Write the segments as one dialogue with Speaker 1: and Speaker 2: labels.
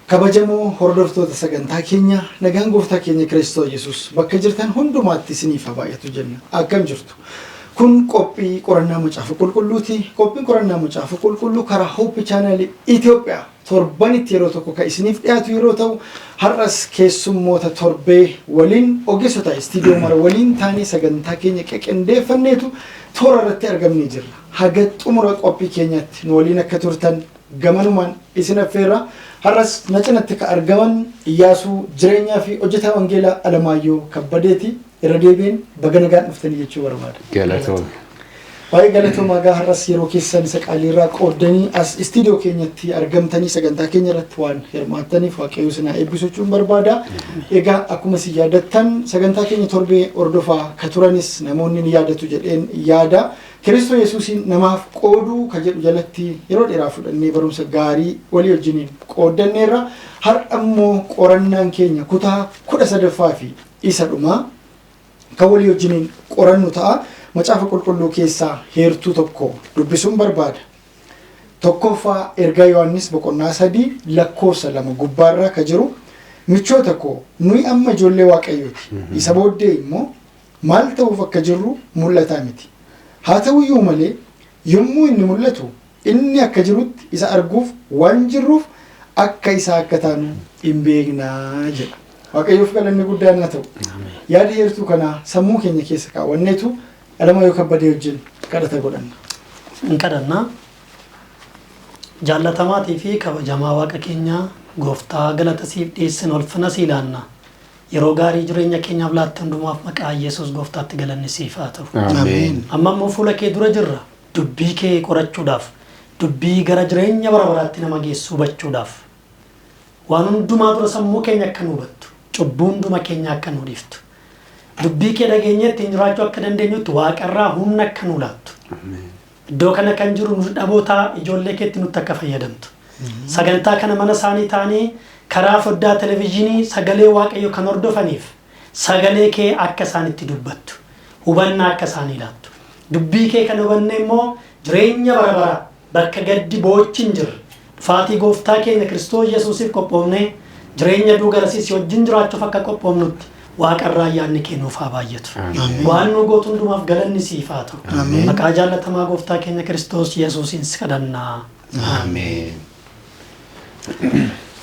Speaker 1: Kabajamoo hordoftoota sagantaa keenya, nagaan gooftaa keenya Kiristoos Yesuus bakka jirtan hundumaatti isiniif haa baay'atu jenna. Akkam jirtu? Kun qophii qorannaa Macaafa Qulqulluuti. Qophiin qorannaa Macaafa Qulqulluu karaa Hope Channel Itoophiyaa torbanitti yeroo tokko kan isiniif dhiyaatu yeroo ta'u, har'as keessummoota torbee waliin, ogeessota istiidiyoo mara waliin taanee sagantaa keenya qeqendeeffanneetu toora irratti argamnee jirra. Haga xumura qophii keenyaatti nu waliin akka turtan gamanumaan isin affeerra. Har'as na cinatti ka argaman Iyyaasuu Jireenyaa fi hojjetaa Wangeelaa Alamaayyoo Kabbadeeti. Irra deebi'een baga nagaan dhuftanii jechuu barbaada.
Speaker 2: Galatoom.
Speaker 1: Baay'ee galatoomaa. Egaa har'as yeroo keessan isa qaaliirraa qooddanii as istiidiyoo keenyatti argamtanii sagantaa keenya irratti waan hirmaattaniif Waaqayyo isin haa eebbisu jechuun barbaada. Egaa akkuma isin yaadattan, sagantaa keenya torbee hordofaa ka turanis namoonni ni yaadatu jedheen yaada. Kiristoo Yesuusiin namaaf qooduu ka jedhu jalatti yeroo dheeraa fudhannee barumsa gaarii walii wajjiniin qooddanneerra. Har'a immoo qorannaan keenya kutaa 13ffaa fi isa dhumaa kan walii wajjiniin qorannu ta'a. Macaafa Qulqulluu keessaa heertuu tokko dubbisuun barbaada. Tokkoffaa Ergaa Yohaannis boqonnaa 3 lakkoofsa 2 gubbaarraa ka jiru, "Michoota koo, nuyi amma ijoollee Waaqayyooti. Isa booddee immoo maal ta'uuf akka jirru mul'ataa miti. Haa ta'uyyuu malee yommuu inni mul'atu, inni akka jirutti isa arguuf waan jirruuf akka isaa akka taanu in beeknaa" jedha. Waaqayyoof galanni guddaan haa ta'u. Yaada heertuu kanaa sammuu keenya keessa kaawwanneetu Alamaayyoo Kabbadee wajjin kadhata godhanna.
Speaker 3: Hin kadhannaa. Jaallatamaatii fi kabajamaa Waaqa keenyaa, Gooftaa, galata siif dhiyeessina, ulfina sii laanna. Yeroo gaarii jireenya keenyaaf laatte hundumaaf maqaa Yesuus Gooftaatti galanni siif haa ta'u.
Speaker 2: Ameen.
Speaker 3: Amma immoo fuula kee dura jirra. Dubbii kee qorachuudhaaf, dubbii gara jireenya bara baraatti nama geessu hubachuudhaaf. Waan hundumaa dura sammuu keenya akka nu hubattu, cubbuu hunduma keenya akka nu dhiiftu. Dubbii kee dhageenyee ittiin jiraachuu akka dandeenyutti waaqarraa humna akka nu laattu. Iddoo kana kan jiru nu dhabootaa ijoollee keetti nutti akka fayyadamtu. Sagantaa kana mana isaanii ta'anii karaa foddaa televizyiinii sagalee Waaqayyo kan hordofaniif sagalee kee akka isaanitti dubbattu, hubannaa akka isaanii laattu. Dubbii kee kana hubannee immoo jireenya bara baraa bakka gaddi boochi hin jirre, dhufaatii gooftaa keenya Kiristoos Yesuusiif qophoofnee jireenya duu garasii si wajjin jiraachuuf akka qophoofnutti waaqarraa ayyaanni kee nuuf haa baay'atu. Waan nu gootu hundumaaf galanni siif haa ta'u. Maqaa jaallatamaa gooftaa keenya Kiristoos Yesuusiin si kadhannaa.
Speaker 2: Ameen.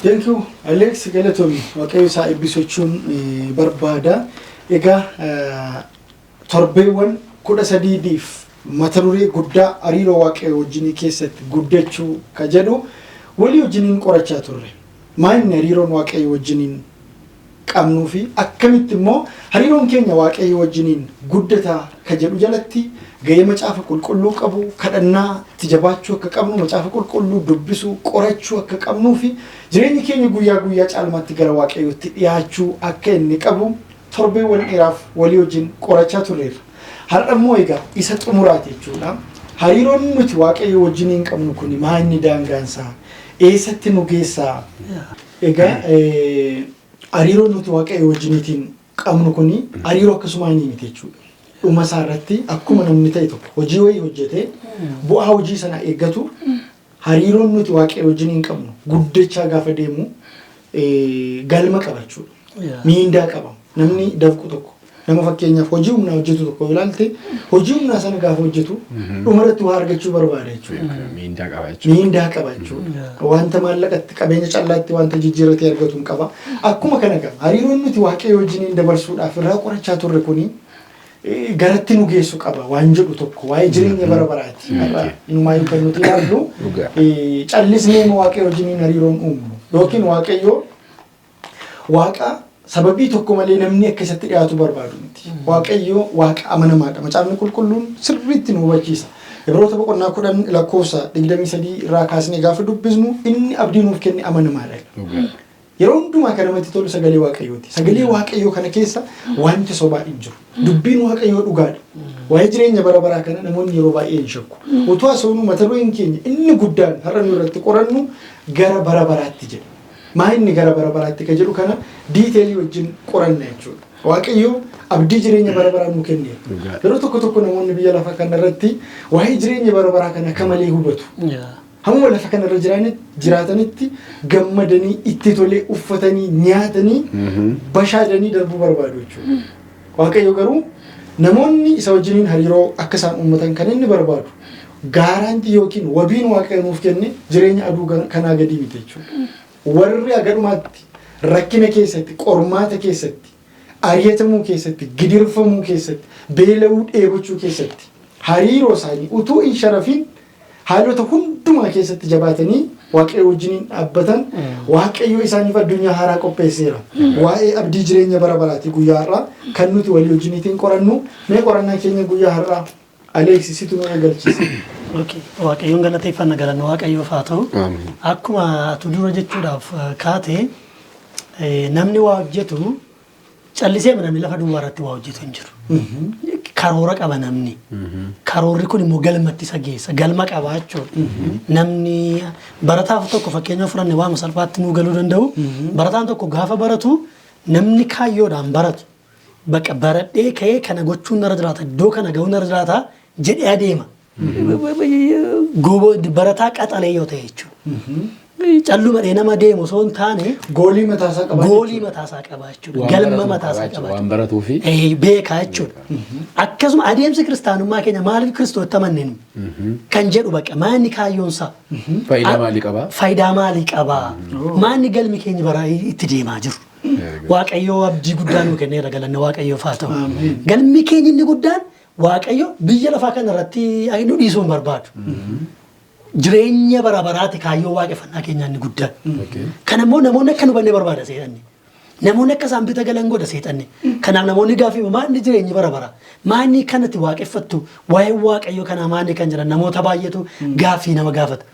Speaker 1: Thank you, Alex, galatoomi. Waaqayyo isaa eebbisu jechuun barbaada. Egaa torbeewwan 13f mata duree guddaa hariiroo Waaqayyo wajjinii keessatti guddachuu ka jedhu walii wajjiniin qorachaa turre. Maa inni hariiroon Waaqayyo wajjiniin qabnuu fi akkamitti immoo hariiroon keenya Waaqayyo wajjiniin guddataa ka jedhu jalatti ga'ee Macaafa Qulqulluu qabu, kadhannaa itti jabaachuu akka qabnu, Macaafa Qulqulluu dubbisuu, qorachuu akka qabnuu fi jireenyi keenya guyyaa guyyaa caalmaatti gara Waaqayyootti dhiyaachuu akka inni qabu torbeewwan dheeraaf walii wajjin qorachaa turreerra. Har'a immoo egaa isa xumuraati jechuudha. Hariiroon nuti Waaqayyo wajjiniin qabnu kun maa inni daangaansaa? Eessatti nu geessaa? Egaa hariiroon nuti Waaqayyo wajjiniitiin qabnu kun hariiroo akkasumaa inni miti jechuudha. Dhuma isaa irratti akkuma namni ta'e tokko hojii wayii hojjetee bu'aa hojii sana eeggatu, hariiroon nuti Waaqayyo wajjiniin qabnu guddachaa gaafa deemu galma qaba jechuudha. Miindaa qaba. Namni dafqu tokko, nama fakkeenyaaf hojii humnaa hojjetu tokko yoo ilaalte, hojii humnaa sana gaafa hojjetu dhumarratti waa argachuu barbaada jechuudha.
Speaker 2: Miindaa qaba jechuudha.
Speaker 1: Miindaa qaba jechuudha. Wanta maallaqatti, qabeenya callaatti wanta jijjiirratee argatu hin qaba. Akkuma kana qaba. Hariiroon nuti Waaqayyo wajjiniin dabarsuudhaaf irraa qorachaa turre kuni garatti nu geessu qaba waan jedhu tokko waa'ee jireenya bara baraati. Har'a inumaayyuu kan nuti ilaallu callisnee Waaqayyo wajjiniin hariiroon uumnu yookiin Waaqayyo Waaqa sababii tokko malee namni akka isatti dhiyaatu barbaadu miti. Waaqayyo Waaqa amanamaadha. Macaafni Qulqulluun sirriitti nu hubachiisa. Ibroota boqonnaa 10 lakkoofsa 23 irraa kaasnee gaafa dubbisnu, inni abdii nuuf kenne amanamaadha. Yeroo hundumaa kan namatti tolu sagalee Waaqayyooti. Sagalee Waaqayyoo kana keessa wanti sobaa hin jiru. Dubbiin Waaqayyoo dhugaadha. Waa'ee jireenya bara baraa kana namoonni yeroo baay'ee hin shakku. Utuu haasofnu mata dureen keenya inni guddaan har'a nu irratti qorannu gara bara baraatti jedha. Maa inni gara bara baraatti ka jedhu kana detail wajjin qoranna jechuudha. Waaqayyo abdii jireenya bara baraa nuu kenneera. Yeroo tokko tokko namoonni biyya lafaa kana irratti waa'ee jireenya bara baraa kana akka malee hubatu. Hamma lafa kanarra jiraatanitti gammadanii itti tolee uffatanii nyaatanii bashaadanii darbuu barbaadu jechuudha. Waaqayyo garuu namoonni isa wajjiniin hariiroo akka isaan uummatan kan inni barbaadu guarantee yookiin wabiin Waaqayyo nuuf kenne jireenya aduu kanaa gadii miti jechuudha. Warri hagadhumaatti rakkina keessatti, qormaata keessatti, ari'atamuu keessatti, gidirfamuu keessatti, beela'uu dheebochuu keessatti hariiroo isaanii utuu hin sharafin haalota hundumaa keessatti jabaatanii Waaqayyo wajjiniin dhaabbatan Waaqayyo isaaniif addunyaa haaraa qopheesseera. Waa'ee abdii jireenya bara baraati guyyaa har'aa kan nuti walii wajjiniitiin qorannu. Mee qorannaa keenya guyyaa har'aa Aleeksi situ nu eegalchiise.
Speaker 3: Okay. Waaqayyoon galateeffanna, galanni Waaqayyoof haa ta'u.
Speaker 2: Amiin.
Speaker 3: Akkuma atu dura jechuudhaaf kaate, namni waa hojjetu callisee namni lafa duwwaa irratti waa hojjetu hin jiru. Karoora qaba namni. Karoorri kun immoo galmatti isa geessa. Galma qaba jechuudha. Namni barataaf tokko fakkeenya fudhanne waama salphaatti nuu galuu danda'u. Barataan tokko gaafa baratu, namni kaayyoodhaan baratu, bakka baradhee ka'ee kana gochuun narra jiraata, iddoo kana ga'uun narra jiraata jedhee adeema. Barataa qaxalee yoo ta'e jechuudha. Calluma nama deemu osoo hin taane
Speaker 1: Goalii mataasaa qaba.
Speaker 3: Goalii mataasaa qaba jechuudha.
Speaker 2: Waan
Speaker 3: Galma
Speaker 2: baratu
Speaker 3: mataasaa
Speaker 2: qaba
Speaker 3: qaba.
Speaker 2: Waan baratuu fi
Speaker 3: Beekaa jechuudha. Akkasuma adeemsi kiristaanummaa keenya maaliif Kiristoositti amanne nu kan jedhu, bakka maanni kaayyoonsaa?
Speaker 2: Faayidaa maalii qabaa?
Speaker 3: Faayidaa maalii qabaa? Maanni galmi keenya bara itti deemaa jiru? Waaqayyoo abdii guddaa nuu kenneera, galanni Waaqayyoof haa ta'u. Galmi keenya inni guddaan, Waaqayyo biyya lafaa kana irratti nu dhiisuu hin barbaadu. Jireenya bara baraati kaayyoo waaqeffannaa keenyaa inni guddaan. Kana immoo namoonni akka nu hubannee barbaada seexanni. Namoonni akka isaan bita galan godha seexanni. Kanaaf namoonni gaaffii, maanni jireenyi bara bara? Maanni kanatti waaqeffattu? Waa'ee Waaqayyo kanaa maanni kan jedhan namoota baay'eetu gaaffii nama gaafata.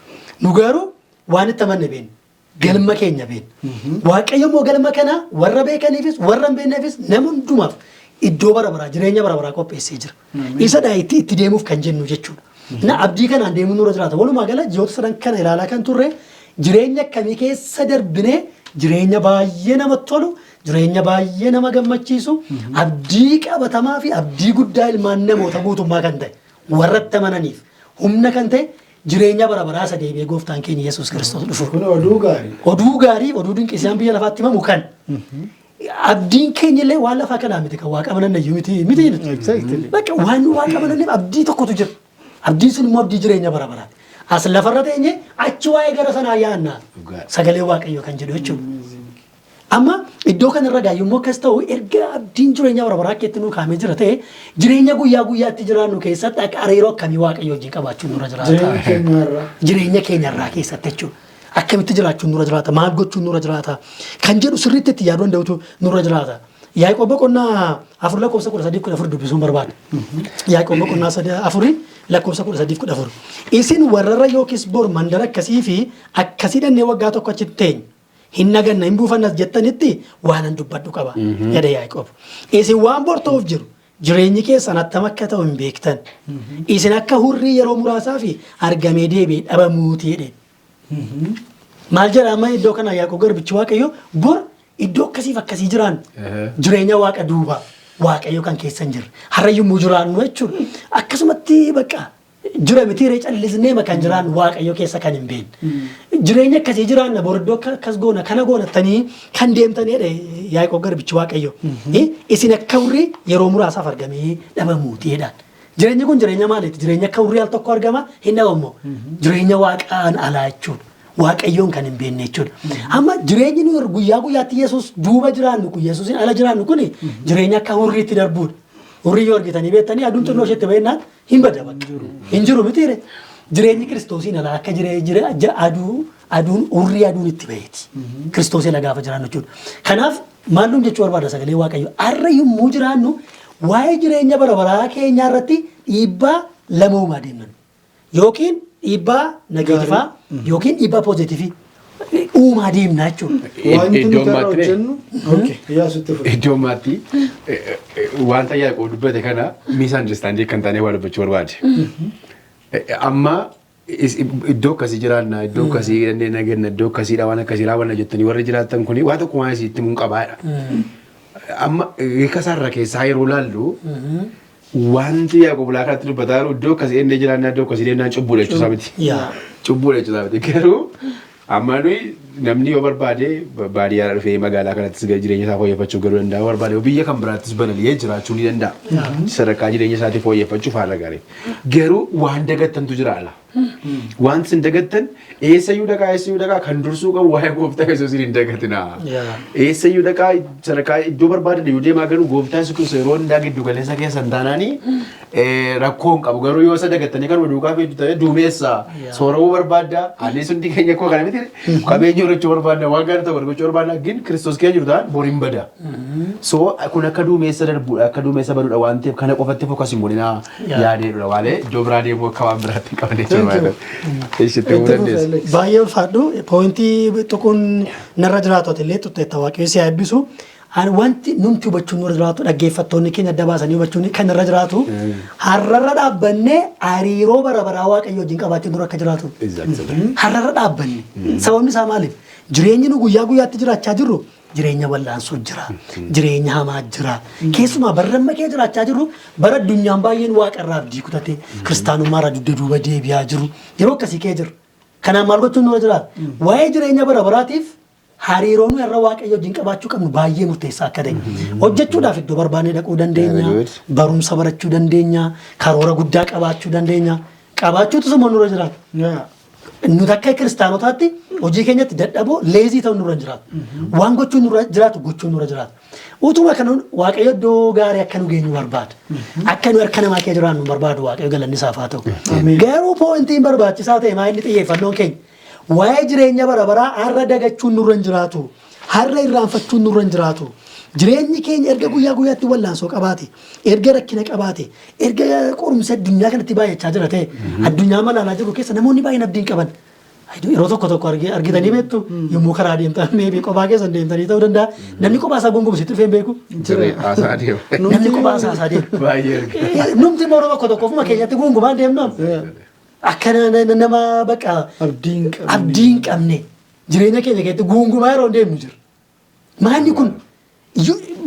Speaker 3: Nu garuu waan itti amanne beekna. Galma keenya beekna. Waaqayyo immoo galma kana warra beekaniifis warra hin beekneefis nama hundumaaf iddoo bara baraa, jireenya bara baraa qopheessee jira. Isadha itti deemuuf kan jennu jechuudha. Na abdii kanaan deemuun nurra jiraata. Walumaa gala ji'oota sadan kana ilaalaa kan turre jireenya akkamii keessa darbinee jireenya baay'ee namatti tolu, jireenya baay'ee nama gammachiisu, abdii qabatamaa fi abdii guddaa ilmaan namoota guutummaa kan ta'e, warra itti amananiif humna kan ta'e, jireenya bara baraa isa deebi'ee gooftaan keenya Yesuus Kiristoos dhufu.
Speaker 1: Kun oduu gaarii.
Speaker 3: Oduu gaarii, oduu dinqisiisaan biyya lafaatti himamu kan. Abdiin keenya illee waan lafaa kanaa miti, kan waaqa amananne iyyuu miti miti nuti. Bakka waan waaqa amananneef abdii tokkotu jira. Abdiin sun immoo abdii jireenya bara baraati. As lafarra teenye achi waa'ee gara sanaa yaadna. Sagalee Waaqayyoo kan jedhu jechuudha. Amma iddoo kanarra gaa yommuu akkas ta'u, erga abdiin jireenya bara baraa akka itti nuu kaa'amee jira ta'e, jireenya guyyaa guyyaatti jiraannu keessatti akka hariiroo akkamii Waaqayyo wajjin qabaachuun nurra jiraata?
Speaker 1: Jireenya keenya irraa.
Speaker 3: Jireenya keenya irraa keessatti jechuudha. Akkamitti jiraachuun nurra jiraata? Maal gochuun nurra jiraata? Kan jedhu sirriitti itti yaaduu danda'utu nurra jiraata. Yaaqoob boqonnaa 4 lakkoofsa 13 14 dubbisuun barbaada. Yaaqoob boqonnaa 4 lakkoofsa 13 14. "Isin warrarra yookiis bor mandara akkasii fi akkasii dhannee waggaa tokko achitti teenya, hin naganna, hin buufannas jettanitti waanan dubbadhu qaba," jedhe Yaaqoob. "Isin waan bor ta'uuf jiru jireenyi keessan attam akka ta'u hin beektan. Isin akka hurrii yeroo muraasaa fi argamee deebi'ee dhabamuuti," jedheen. Maal jedha amma iddoo kana Yaaqoob garbichi Waaqayyo? Bor iddoo akkasiif akkasii jiraan, jireenya Waaqa duuba Waaqayyo kan keessa hin jirre har'a yommuu jiraannu jechuudha. Akkasumatti bakka jira miti ree, callisnee kan jiraannu, Waaqayyo keessa kan hin beekne. Jireenya akkasii jiraanna, bor iddoo akkas goona, kana goonattanii kan deemtanii jedhe Yaaqoob garbichi Waaqayyo. Isin akka hurrii yeroo muraasaaf argamee dhabamuuti jedhaan. Jireenyi kun jireenya maaliiti? Jireenya akka hurrii al tokko argama hin dhabamu. Jireenya Waaqaan alaa jechuudha. Waaqayyoon kan hin beekne jechuudha. Amma jireenyi nuyi guyyaa guyyaatti Yesuus duuba jiraannu kun, Yesuusin ala jiraannu kun, jireenya akka hurriitti darbuudha. Hurrii yoo argitanii beektanii, aduun xinnoo isheetti bahinnaan hin bada bakka. Hin jiru mitiire. Jireenyi Kiristoosiin alaa akka jireenya aduu aduun hurrii aduun itti baheeti. Kiristoosiin ala gaafa jiraannu jechuudha. Kanaaf maal nuun jechuu barbaada sagalee Waaqayyo? Har'a yommuu jiraannu waa'ee jireenya bara baraa keenyaa irratti dhiibbaa lama uumaa deemnan. Yookiin dhiibbaa negative yookiin dhiibbaa positive uumaa deemna jechuudha.
Speaker 1: Wanti
Speaker 2: Iddoo
Speaker 1: nuti irra
Speaker 2: ammaatti
Speaker 1: hojjennu. Okay, Iyyaasutti fufi.
Speaker 2: Iddoo ammaatti wanta Yaaqoob dubbate kana misunderstanding kan taane waa dubbachuu barbaade. Amma iddoo akkasii jiraanna, iddoo akkasii dandeenye naganna, iddoo akkasiidha, waan akkasii raawwanna jettanii warri jiraattan kuni waa tokko waan isitti himuun qabaadha. Amma hiika isaarra keessaa yeroo laallu, wanti Yaaqoob laa kanatti dubbataa jiru iddoo akkasii ennee jiraanna, iddoo akkasii deemnaan cubbuudha jechuusaa miti.
Speaker 3: Yaa.
Speaker 2: Cubbuudha jechuudha miti. Garuu amma nuyi namni yoo barbaade baadiyyaa dhufee magaalaa kanattis jireenya isaa fooyyeffachuu galuu danda'a. Yoo barbaade biyya kan biraattis balali'ee jiraachuu ni danda'a. Sadarkaa jireenya isaatii fooyyeffachuuf haala gaarii. Garuu waan dagattantu jira ala. Waan isin dagattan, eessayyuu dhaqaa, eessayyuu dhaqaa, kan dursuu qabu waa'ee gooftaa Yesuusiin hin dagatinaa. Eessayyuu dhaqaa, sadarkaa iddoo barbaadan yoo deemaa, garuu gooftaa Yesuus Kiristoos yeroo hundaa giddu galeessa keessan taanaanii rakkoo hin qabu. Garuu yoo isa dagattanii kan duukaa fiigdu ta'e duumeessa sooramuu barbaadda. Anis hundi keenya koo kana miti, qabeenya horachuu barbaadda, waan gaarii ta'u gochuu barbaadda, gin Kiristoos keessa jiru ta'an bor hin bada. So kun akka duumeessa darbuudha, akka duumeessa baduudha waan ta'eef kana qofatti focus hin godhinaa yaadeedha waalee iddoo biraa deemuu akka waan biraatti hin qabne jechuudha. Itti
Speaker 1: Itti fufi,
Speaker 2: dandeessa.
Speaker 1: Alex.
Speaker 3: Baay'ee ulfaadhu. Pointii tuquun narra jiraatu ati illee tutteetta, Waaqayyo si haa eebbisu. Ani wanti numti hubachuun nurra jiraatu, dhaggeeffattoonni keenya adda baasanii hubachuun kan irra jiraatu, har'arra dhaabbannee hariiroo bara baraa Waaqayyo wajjin qabaachuun nurra akka jiraatu. Har'arra dhaabbanne. Sababni isaa maaliif? Jireenyi nu guyyaa guyyaatti jiraachaa jirru jireenya wallaansoo jira. Jireenya hamaa jira. Keessumaa barra amma kee jiraachaa jirru bara addunyaan baay'een waaqarraa abdii kutate, kiristaanummaarraa dugda duuba deebi'aa jiru. Yeroo akkasii kee jira. Kanaaf maal gochuun nurra jiraata? Waa'ee jireenya bara baraatiif hariiroo nu irra Waaqayyo wajjin qabaachuu qabnu baay'ee murteessaa akka ta'e. Hojjechuudhaaf iddoo barbaanne dhaquu dandeenya.
Speaker 2: Very good.
Speaker 3: Barumsa barachuu dandeenya. Karoora guddaa qabaachuu dandeenya. Qabaachuutu suma nurra jiraata. Nuti akka kiristaanotaatti hojii keenyatti dadhaboo, lazy ta'uun nurra hin jiraatu. Waan gochuun nurra jiraatu gochuun nurra jiraata. Utuma kana Waaqayyo iddoo gaarii akka nu geenyu barbaada. Akka nu harka namaa keessa jiraannu barbaadu. Waaqayyo galanni isaaf haa ta'u. Garuu pointiin barbaachisaa ta'e maa inni xiyyeeffannoon keenya? Waa'ee jireenya bara baraa har'a dagachuun nurra hin jiraatu. Har'a irraanfachuun nurra hin jiraatu. Jireenyi keenya erga guyyaa guyyaatti wallaansoo qabaate, erga rakkina qabaate, erga qorumsi addunyaa kanatti baay'achaa jira ta'e, addunyaa malaalaa jiru keessa namoonni baay'een abdii hin qaban. Yeroo tokko tokko argitanii beektu, yommuu karaa deemtan, maybe kophaa keessan deemtanii ta'uu danda'a. Namni kophaa isaa gongomu sitti dhufee hin beeku.
Speaker 2: Haasaa deema.
Speaker 3: Namni kophaa isaa haasaa deema.
Speaker 2: Baay'ee arga.
Speaker 3: Numti immoo yeroo tokko tokko ofuma keenyatti gungumaan deemnu. Akka nama bakka
Speaker 1: Abdii hin qabne.
Speaker 3: Abdii hin qabne jireenya keenya keessatti gungumaa yeroo deemnu jira. Maalli kun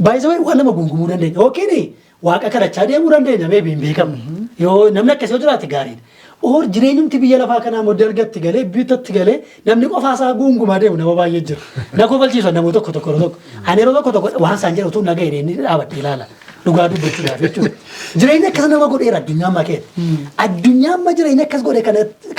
Speaker 3: baay'isawee waan lama gungumuu dandeenya. Yookiin waaqa kadhachaa deemuu dandeenya, maybe hin beekamu. Yoo namni akkasii yoo jiraate gaariidha. Or jireenyumti biyya lafaa kanaa immoo dalgatti galee, bitatti galee, namni qofaa isaa gungumaa deemu nama baay'ee jira. Na kofalchiisa namoota tokko tokko yeroo tokko. Ani yeroo tokko tokko waan isaan jedhu utuu naga inni dhaabadhee ilaala. Dhugaa dubbachuudhaaf jechuudha. Jireenya akkas nama godheera addunyaa ammaa keessa. Addunyaa amma jireenya akkas godhe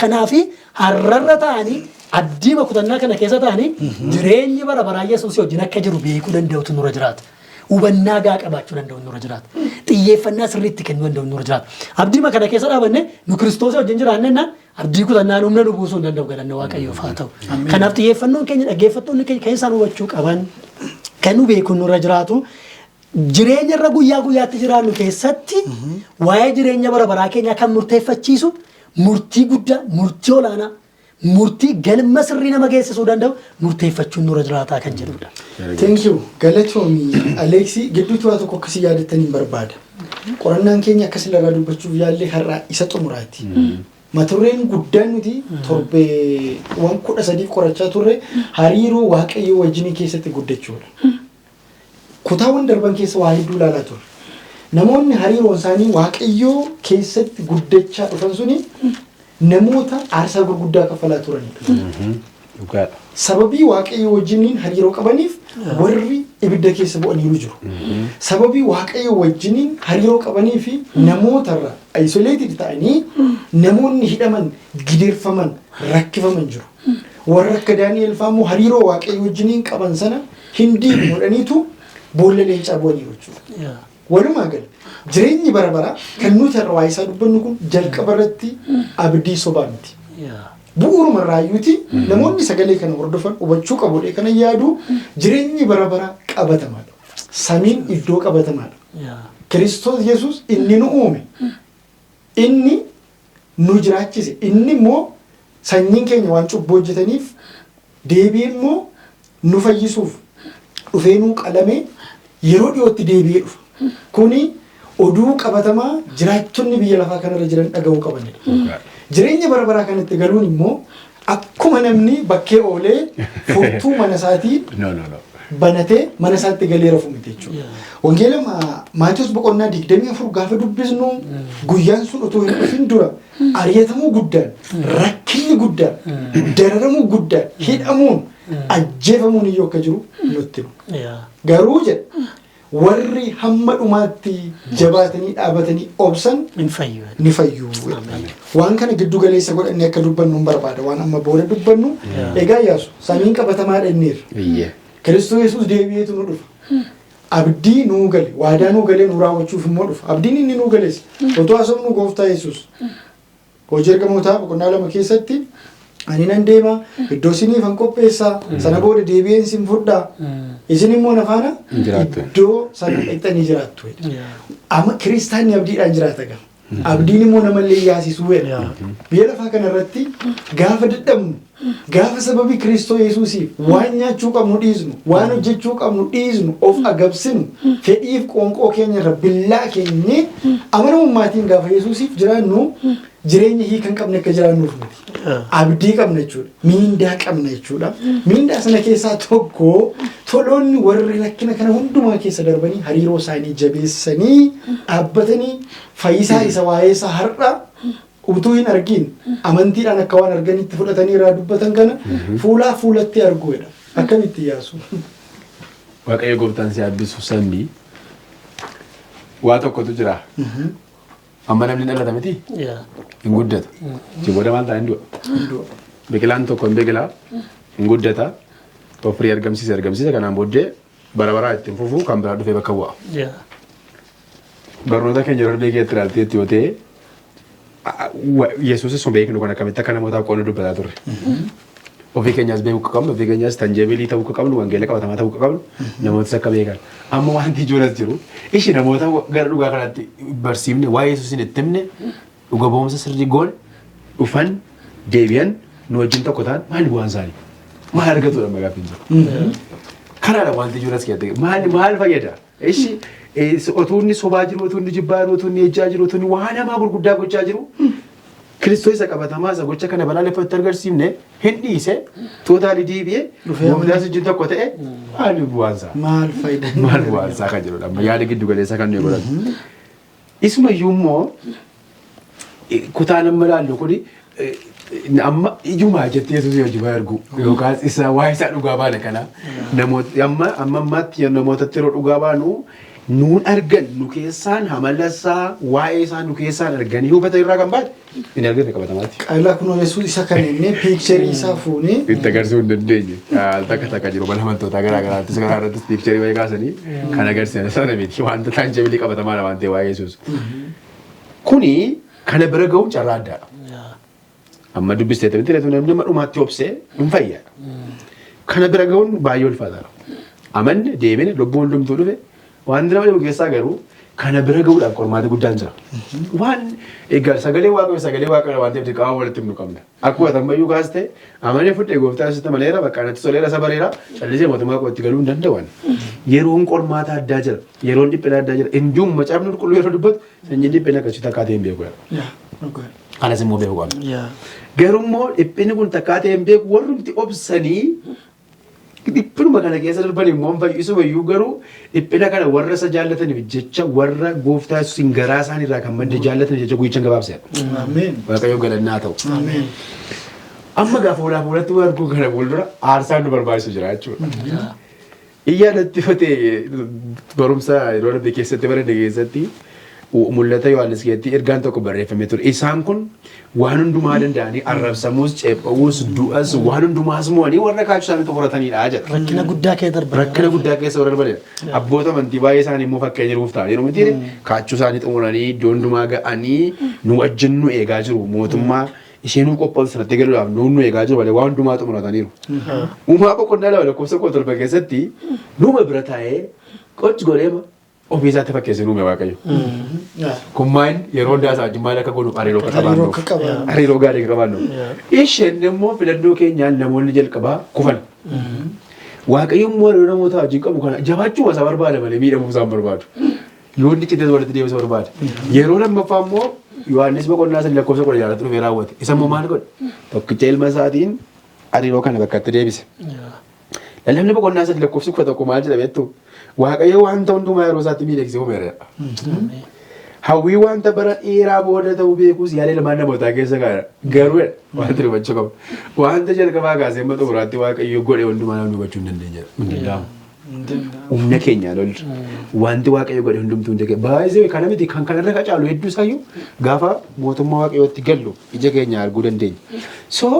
Speaker 3: kanaafi har'arra ta'anii, abdii kutannaa kana keessa ta'anii, jireenyi bara baraa Yesuus wajjin akka jiru beekuu danda'utu nurra jiraata. Hubannaa gaa qabaachuu danda'u nurra jiraata. Xiyyeeffannaa sirriitti kennuu danda'u nurra jiraata. Abdii kana keessa dhaabanne nu Kiristoos wajjin jiraanne naan abdii kutannaan humna nu buusuu hin danda'u, galanni Waaqayyoof haa ta'u. Kanaaf xiyyeeffannoon keenya, dhaggeeffattoonni keenya kan isaan hubachuu qaban, kan nu beekuun nurra jiraatu, jireenya irra guyyaa guyyaatti jiraannu keessatti waa'ee jireenya bara baraa keenyaa kan murteeffachiisu murtii guddaa, murtii olaanaa, murtii galma sirrii nama geessisuu danda'u murteeffachuun nurra jiraataa kan jedhudha.
Speaker 1: Thank you. Galatoomi Aleeksii, gidduutti waa tokko akkasii yaadattanii barbaada. Qorannaan keenya akkas irraa dubbachuuf yaallee har'aa isa xumuraati. Mata dureen guddaan nuti torbeewwan 13f qorachaa turre hariiroo Waaqayyoo wajjinii keessatti guddachuudha. Kutaawwan darban keessa waa hedduu ilaalaa turre. Namoonni hariiroon isaanii Waaqayyoo keessatti guddachaa dhufan suni namoota aarsaa gurguddaa kaffalaa turanidha.
Speaker 2: Dhugaadha.
Speaker 1: Sababii Waaqayyo wajjiniin hariiroo qabaniif warri ibidda keessa bu'aniiru jiru. Sababii Waaqayyo wajjiniin hariiroo qabanii fi namootarra isolated ta'anii namoonni hidhaman, gidirfaman, rakkifaman jiru. Warra akka Daani'el fa'aa immoo hariiroo Waaqayyo wajjiniin qaban sana hin diignu jedhaniitu boolla leencaa bu'aniiru jechuudha. Walumaa gala jireenyi bara baraa kan nuti har'a waa'ee isaa dubbannu kun jalqaba irratti abdii sobaa miti. Bu'uuruma raayyuuti namoonni sagalee kana hordofan hubachuu qabu kana yaadu, jireenyi bara baraa qabatamaadha. Samiin iddoo qabatamaadha. Kiristoos Yesuus inni nu uume, inni nu jiraachise, inni immoo sanyiin keenya waan cubbuu hojjetaniif deebi'ee immoo nu fayyisuuf dhufee nuu qalame, yeroo dhiyootti deebi'ee dhufa. Kuni oduu qabatamaa jiraattonni biyya lafaa kanarra jiran dhaga'uu qabanidha. Jireenya bara baraa kanatti galuun immoo akkuma namni bakkee oolee furtuu mana isaatii
Speaker 2: No, no, no.
Speaker 1: Banatee mana isaatti galee rafu miti jechuudha. Wangeela Maatiyus boqonnaa 24 gaafa dubbisnu, guyyaan sun otoo hin dhufin dura ari'atamuu guddaan, rakkinni guddaan, dararamuu guddaan, hidhamuun, ajjeefamuun iyyuu akka jiru nutti hima. Garuu jedha, warri hamma dhumaatti jabaatanii dhaabatanii obsan
Speaker 3: hin fayyu.
Speaker 1: Ni fayyu. Waan kana giddu galeessa godhannee akka dubbannu hin barbaada. Waan amma booda dubbannu. Egaa Yaasu, samiin qabatamaadha inniirra. Kiristoos Yesuus deebi'eetu nu dhufa. Abdii nuu gale, waadaa nuu galee nu raawwachuuf immoo dhufa. Abdiin inni nuu gales otoo haasofnu, Gooftaa Yesuus Hojii Ergamootaa boqonnaa 2 keessatti, "Ani nan deema, iddoo isiniif an qopheessaa, sana booda deebi'een isin fudhaa, isin immoo na faana
Speaker 2: hin jiraattu.
Speaker 1: Iddoo sana dhaqxanii jiraattu." Amma kiristaanni abdiidhaan jiraata gaa. Abdiin immoo namallee yaasisuu jedha. Biyya lafaa kanarratti gaafa dadhabnu, gaafa sababii Kiristoos Yesuusiif waan nyaachuu qabnu dhiisnu, waan hojjechuu qabnu dhiisnu, of agabsinu, fedhiif qoonqoo keenya irra billaa keenye amanamummaatiin gaafa Yesuusiif jiraannu, jireenya hiika hin qabne akka jiraannuuf miti. Abdii qabna jechuudha. Miindaa qabna jechuudha. Miindaa sana keessaa tokko, toloonni warri rakkina kana hundumaa keessa darbanii hariiroo isaanii jabeessanii dhaabbatanii fayyisaa isa waa'ee isaa har'a utuu hin argin amantiidhaan akka waan arganitti fudhatanii irraa dubbatan kana fuulaa fuulatti arguudha. Akkamitti Yaasu?
Speaker 2: Waaqayyo gooftaan si eebbisu Sambii. Waa tokkotu jira. Amma namni dhalata miti? Hin guddata. Si booda maal ta'a? Hin du'a. Biqilaan tokko hin biqilaa, hin guddata, firii argamsiisa argamsiisa, kanaan booddee bara baraa ittiin fufuu, kan biraa dhufee bakka bu'a. Barnoota keenya yeroo darbee keessatti ilaalteetti yoo ta'e, Yesuusis sun beeknu kan akkamitti akka namootaaf qoodnu dubbataa turre. Ofii keenyaas beekuu akka qabnu, ofii keenyaas tangible ta'uu akka qabnu, wangeela qabatamaa ta'uu akka qabnu, namootas akka beekan. Amma wanti ijoon as jiru, ishi namoota gara dhugaa kanatti barsiifne, waa'ee Yesuusin itti himne, dhuga ba'umsa sirrii goone, dhufan, deebi'an, nu wajjin tokko ta'an, maali bu'aan isaanii? Maal argatudha magaafin jiru? Kanaadha wanti ijoon as keessatti. Maal maal fayyada? Ishi otuu inni sobaa jiru, otuu inni jibbaa jiru, otuu inni ejjaa jiru, otuu inni waan hamaa gurguddaa gochaa jiru, Kiristoos isa qabatamaa isa gocha kana balaaleffatu agarsiifne, hin dhiise, totally deebi'ee
Speaker 1: Dhufee
Speaker 2: gooftaas wajjin tokko ta'e, maali bu'aan isaa?
Speaker 1: Maal faayidaan?
Speaker 2: Maal bu'aan isaa kan jedhudha. Amma yaada giddu galeessa kan nuyi godhatu. Isuma iyyuu immoo kutaan amma ilaallu kuni amma ijumaa jettee Yesuus hojii waa ergu yookaas isa waa isaa dhugaa baana kana namoota amma amma ammaatti namootatti yeroo dhugaa baanu nuun argan, nu keessaan hamala isaa, waa'ee isaa nu keessaan arganii hubatan irraa kan baate hin argate qabatamaatti.
Speaker 1: Qaala kunoo Yesuus isa kana innee picture isaa fuunee
Speaker 2: itti agarsiisuu hin dandeenye. Takka takka jiru mana amantootaa garaa garaattis garaa irrattis picture wayii kaasanii kan agarsiisan sana miti, wanta tangible qabatamaadha waan ta'e waa'ee Yesuus. Kuni kana bira ga'uun carraa addaadha. Amma dubbistee miti, namni nama dhumaatti obsee hin fayya. Kana bira ga'uun baay'ee ulfaataadha. Amanne, deemine, lubbuun hundumtuu dhufe, waan nama dhibu keessaa garuu kana bira ga'uudhaaf qormaata guddaan jira. Waan egaa sagalee Waaqayyo, sagalee Waaqayyo waan ta'eef dirqama walitti himnu qabna. Akkuma ammayyuu kaaste, amanee fudhee gooftaa Yesuusitti amaneera, bakka anatti toleera, isa bareera, callisee mootummaa kootti galuu hin danda'an. Yeroon qormaata addaa jira. Yeroon dhiphina addaa jira. Hinduun Macaafni Qulqulluu yeroo dubbatu sanyiin dhiphina akkasii takkaa ta'e hin beeku. Kanas immoo beeku qabna. Garuu immoo dhiphinni kun takkaa ta'e hin beeku, warrumti obsanii dhiphinuma kana keessa darban immoo hin fayyisuma iyyuu, garuu dhiphina kana warra isa jaallataniif jecha, warra gooftaa Yesuusin garaa isaanii irraa kan madde jaallataniif jecha guyyicha gabaabseera.
Speaker 1: Ameen.
Speaker 2: Waaqayyo galannaa ta'u.
Speaker 1: Ameen.
Speaker 2: Amma gaafa fuulaa fuulatti waan arguu kana fuuldura aarsaan nu barbaachisu jira jechuudha. Iyyaadatti fatee barumsa yeroo darbe keessatti baranne keessatti, Mul'ata Yohaannis keessatti ergaan tokko barreeffamee ture. Isaan kun waan hundumaa danda'anii arrabsamuus, ceepha'uus, du'as, waan hundumaas mo'anii warra kaachuu isaanii xumuratanidha jedha.
Speaker 3: Rakkina guddaa kee darban.
Speaker 2: Rakkina guddaa keessa warra darbanidha. Abboota amantii baay'ee isaanii immoo fakkeenya nuuf ta'an yeroo miti, kaachuu isaanii xumuranii iddoo hundumaa ga'anii nu wajjin nu eegaa jiru. Mootummaa ishee nuu qophaa'u sanatti galuudhaaf nuun nu eegaa jiru malee waan hundumaa xumurataniiru. Uumaa boqonnaa 2 lakkoofsa 17 keessatti numa bira taa'ee qochi godheema ofii isaatti fakkeessee nuume Waaqayyo. Kun maal, yeroo hundaa isaa wajjin maal akka godhuuf, hariiroo akka
Speaker 1: Hariiroo
Speaker 2: qabaannuuf.
Speaker 1: akka qabaannuuf.
Speaker 2: Hariiroo gaarii akka qabaannuuf. Isheen immoo filannoo keenyaan namoonni jalqabaa kufan. Waaqayyo immoo hariiroo namoota wajjin qabu kana jabaachuu isaa barbaada malee miidhamuu isaa hin barbaadu. Yoo inni citees walitti deebisuu barbaada. Yeroo lammaffaa immoo Yohaannis boqonnaa 3 lakkoofsa 16 dhufee raawwate. Isa immoo maal godhe? Tokkicha ilma isaatiin hariiroo kana bakkatti deebise. Lallabni boqonnaa 3 lakkoofsi 11 maal jedha beektu? Waaqayyo wanta hundumaa yeroo isaatti miidhagsee uumeera jedha. Hawwii wanta bara dheeraa booda ta'uu beekuus yaada ilmaan namootaa keessa kaa'eera. Garuu jedha wanta hubachuu qabu. Wanta jalqabaa kaasee amma xumuraatti Waaqayyo godhe hundumaa namni hubachuu hin dandeenye jedha. Hin danda'amu. Humna keenyaan ol wanti Waaqayyo godhe hundumtuu hunda keenya. Baay'ee kana miti kan kanarra qacaalu hedduu isaayyuu gaafa mootummaa Waaqayyootti gallu ija keenya arguu dandeenya. So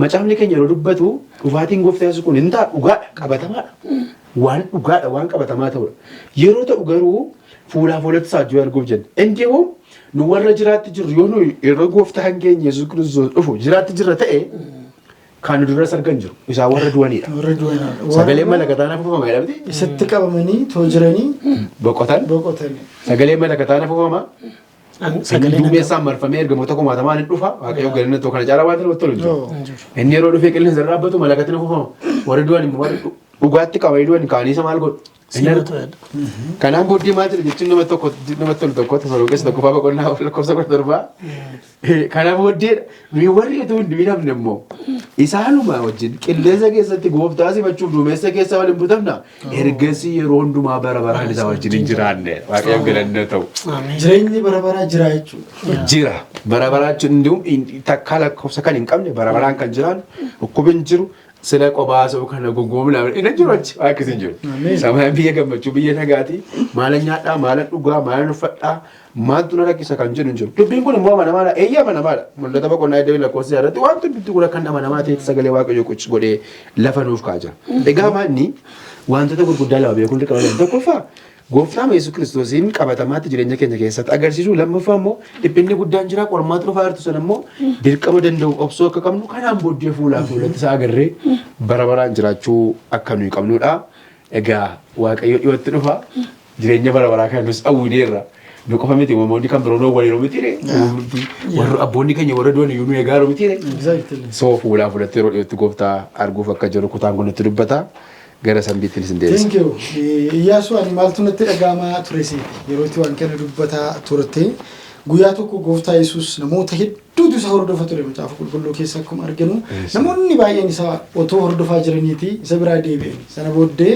Speaker 2: macaafni keenya yeroo dubbatu dhufaatiin gooftaa Yesuus kun hin ta'a dhugaadha qabatamaadha. Waan dhugaadha waan qabatamaa ta'udha. Yeroo ta'u garuu fuulaa fuulatti isaa wajjin arguuf jenna. Indihuu nu warra jiraatti jirru yoo nu yeroo gooftaan keenya Yesuus Kiristoos dhufu jiraatti jirra ta'e kan nu duras argan jiru. Isaan warra du'anidha.
Speaker 1: Warra du'anidha.
Speaker 2: Sagaleen malakataan afuufama jedhamti.
Speaker 1: Isatti qabamanii too jiranii
Speaker 2: Boqotan.
Speaker 1: boqotanii.
Speaker 2: Sagaleen malakataan afuufama. Inni
Speaker 3: Sagaleen
Speaker 2: duumessaan marfamee ergamoota kumaatamaan hin dhufa. Waaqayyo galina tokko kana caalaa waan namatti tolu hin jiru.
Speaker 1: Yoo.
Speaker 2: Inni yeroo dhufee qilleensa irra dhaabbatu malakatni afuufama. Warri du'an immoo warri dhugaatti qabanii du'an kaanii isa maal godhu? Inni
Speaker 3: Simatu jedha.
Speaker 2: Kanaan booddee maal jedha jechuun nama tokko namatti tolu tokko Tasalonqees tokkoffaa boqonnaa lakkoofsa 17. Kana booddee nuyi warri utuu hin du'in immoo isaanuma wajjin qilleensa keessatti gooftaa simachuuf duumessa keessa waliin butamna. Ergasii yeroo hundumaa bara baraan isa wajjin hin jiraanne. Waaqayyoon galanna ta'u.
Speaker 3: Ameen.
Speaker 1: Jireenyi bara baraa jira jechuudha.
Speaker 2: Jira. Bara baraa jechuun hunduu takkaa lakkoofsa kan hin qabne bara baraan kan jiraan dhukkubni hin jiru sila qophaa haasa'u kana gongoomna inni jiru achi waa akkasii hin jiru.
Speaker 1: Ameen.
Speaker 2: Samayaan biyya gammachuu biyya nagaati. Maalan nyaadhaa, maalan dhugaa, maalan uffadhaa, maaltu na rakkisa kan jedhu hin jiru. Dubbiin kun immoo amanamaadha. Eeyyee amanamaadha. Mul'ata boqonnaa iddoo lakkoofsa irratti wanti dubbii kun akka amanamaa ta'etti sagalee Waaqayyoo qucci godhee lafa nuuf kaa'aa jira. Egaa maanni wantoota gurguddaa lama beekuun dirqama keenya. Tokkoffaa Gooftaa Yesuus Kiristoosiin qabatamaatti jireenya keenya keessatti agarsiisu. Lammaffaa immoo dhiphinni guddaan jira qormaata dhufaa jirtu sana immoo dirqama danda'u obsuu akka qabnu kanaan booddee fuulaa fuulatti isaa agarree bara baraan jiraachuu akka nuyi qabnudha. Egaa Waaqayyo dhiyootti dhufa jireenya bara baraa kan nus hawwineerra. Nu qofa miti uumamoonni kan biroon waliin miti warra abboonni keenya warra du'an iyyuu nu eegaa jiru miti.
Speaker 1: Exactly.
Speaker 2: So fuulaa fuulatti yeroo dhiyootti gooftaa arguuf akka jiru kutaan kun nutti dubbata. Gara sambiitti isin deebisa.
Speaker 1: Thank you. Iyyaasuu ani maaltu natti dhaga'amaa ture seeti yeroo itti waan kana dubbataa turte guyyaa tokko gooftaa Yesuus namoota hedduutu isa hordofa ture macaafa qulqulluu keessa akkuma arginu
Speaker 2: Yes.
Speaker 1: namoonni baay'een isa otoo hordofaa jiraniiti isa biraa deebi'an sana booddee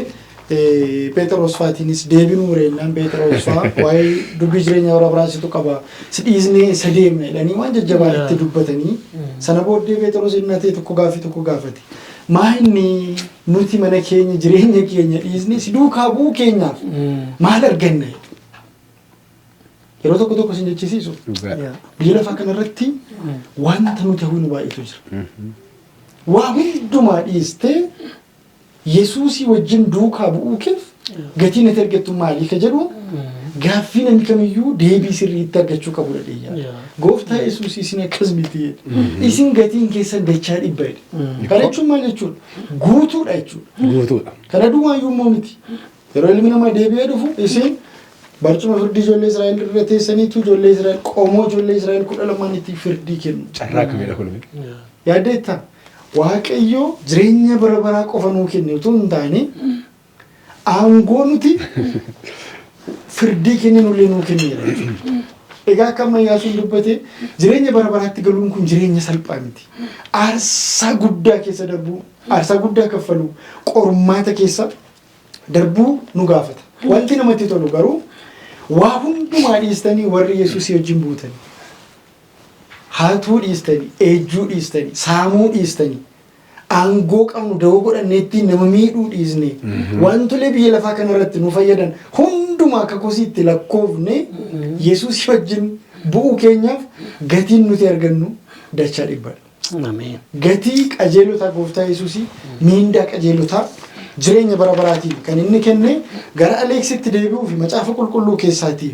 Speaker 1: Phexros faatiinis deebinuu reennaan Phexros faa waa'ee dubbii jireenya bara baraa situ qaba si dhiisnee isa deemna jedhanii waan jajjabaa itti dubbatanii sana booddee Phexros inni ta'e tokko gaaffii tokko gaafate. Maa inni nuti mana keenya jireenya keenya dhiisnee si duukaa bu'uu keenyaaf maal arganna? Yeroo tokko tokko sin jechisiisu. Biyya lafaa kanarratti wanta nuti hawwinu baay'eetu jira. Waa hundumaa dhiistee Yesuusii wajjin duukaa bu'uu keef gatiin ati argattu maalii ka jedhu gaaffii namni kamiyyuu deebii sirriitti argachuu qabudha dheeyyaa. Gooftaa Yesuus isin akkas miti jedhe. Isin gatiin keessan dachaa dhibba jedhe. Kana jechuun maal jechuudha? Guutuudha jechuudha.
Speaker 2: Guutuudha.
Speaker 1: Kana duwwaayyuu immoo miti. Yeroo ilmi namaa deebi'ee dhufu isin barcuma firdii ijoollee Israa'el irra teessaniitu ijoollee Israa'el qomoo ijoollee Israa'el 12 itti firdii kennu.
Speaker 2: Carraa akkamiidha kun?
Speaker 1: Yaaddeettaa? Waaqayyo jireenya bara baraa qofa nuu kenne utuu hin taane aangoo nuti firdii kenninullee nuu kenneera jechuudha. Egaa akka amma Iyyaasuun dubbate jireenya bara baraatti galuun kun jireenya salphaa miti. Aarsaa guddaa keessa darbuu, aarsaa guddaa kaffaluu, qormaata keessa darbuu nu gaafata. Wanti namatti tolu garuu waa hundumaa dhiistanii warri Yesuusii wajjin buutanii hatuu dhiistanii, ejjuu dhiistanii, saamuu dhiistanii, aangoo qabnu dawoo godhannee ittiin nama miidhuu dhiisne, wantolee biyya lafaa kanarratti nu fayyadan hundumaa akka kosiitti lakkoofne Yesuus wajjin bu'uu keenyaaf gatiin nuti argannu dachaa dhibbadha.
Speaker 3: Ameen.
Speaker 1: Gatii qajeelotaa gooftaa Yesuusii miindaa qajeelotaa jireenya bara baraatiin kan inni kenne gara Aleeksitti deebi'uu fi macaafa qulqulluu keessaatii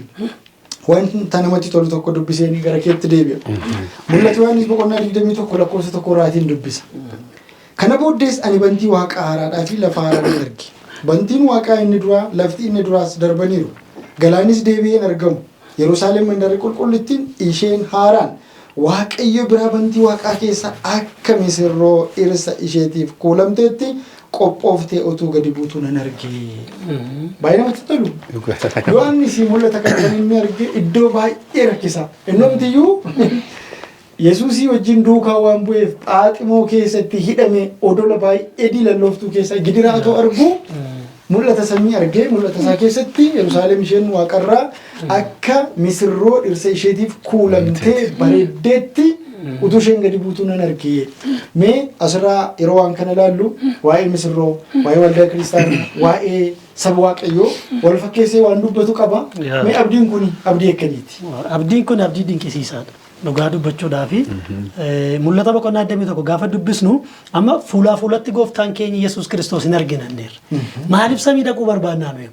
Speaker 1: wanta namatti tolu tokko dubbiseen gara keetti deebi'a. Mul'ata Yohaannis boqonnaa 21 lakkoofsa 1 irraatiin dubbisa. Kana booddees ani bantii waaqa haaraadhaa fi lafa haaraa nan arge. Bantiin waaqaa inni duraa, lafti inni duraas darbaniiru. Galaanis deebi'ee hin argamu. Yerusaalem mandarri qulqullittiin isheen haaraan Waaqayyo biraa bantii waaqaa keessa akka misirroo dhirsa isheetiif kuulamteetti qophooftee utuu gadi buutuu nan arge. Baay'ee namatti tolu. Yohaannis mul'ata kana kan inni arge iddoo baay'ee rakkisaa. Innumtiyyuu Yesuusii wajjin duukaa waan bu'eef Phaaximoo keessatti hidhame, odola baay'ee diilallooftuu keessa gidiraa otoo argu, mul'ata samii argee, mul'ata isaa keessatti Yerusaalem isheen waaqarraa akka misirroo dhirsa isheetiif kuulamtee bareeddeetti utuu isheen gadi buutuu nan argee. Mee asirraa yeroo waan kana ilaallu, waa'ee misirroo, waa'ee waldaa kiristaanaa, waa'ee saba Waaqayyoo wal fakkeessee waan dubbatu qaba. Mee abdiin kun abdii akkamiiti?
Speaker 3: Abdiin kun abdii dinqisiisaadha. Dhugaa dubbachuudhaa fi Mul'ata boqonnaa 21 gaafa dubbisnu, amma fuulaa fuulatti gooftaan keenya Yesuus Kiristoos hin arginanneerra. Maaliif samii dhaquu barbaannaa nuyi?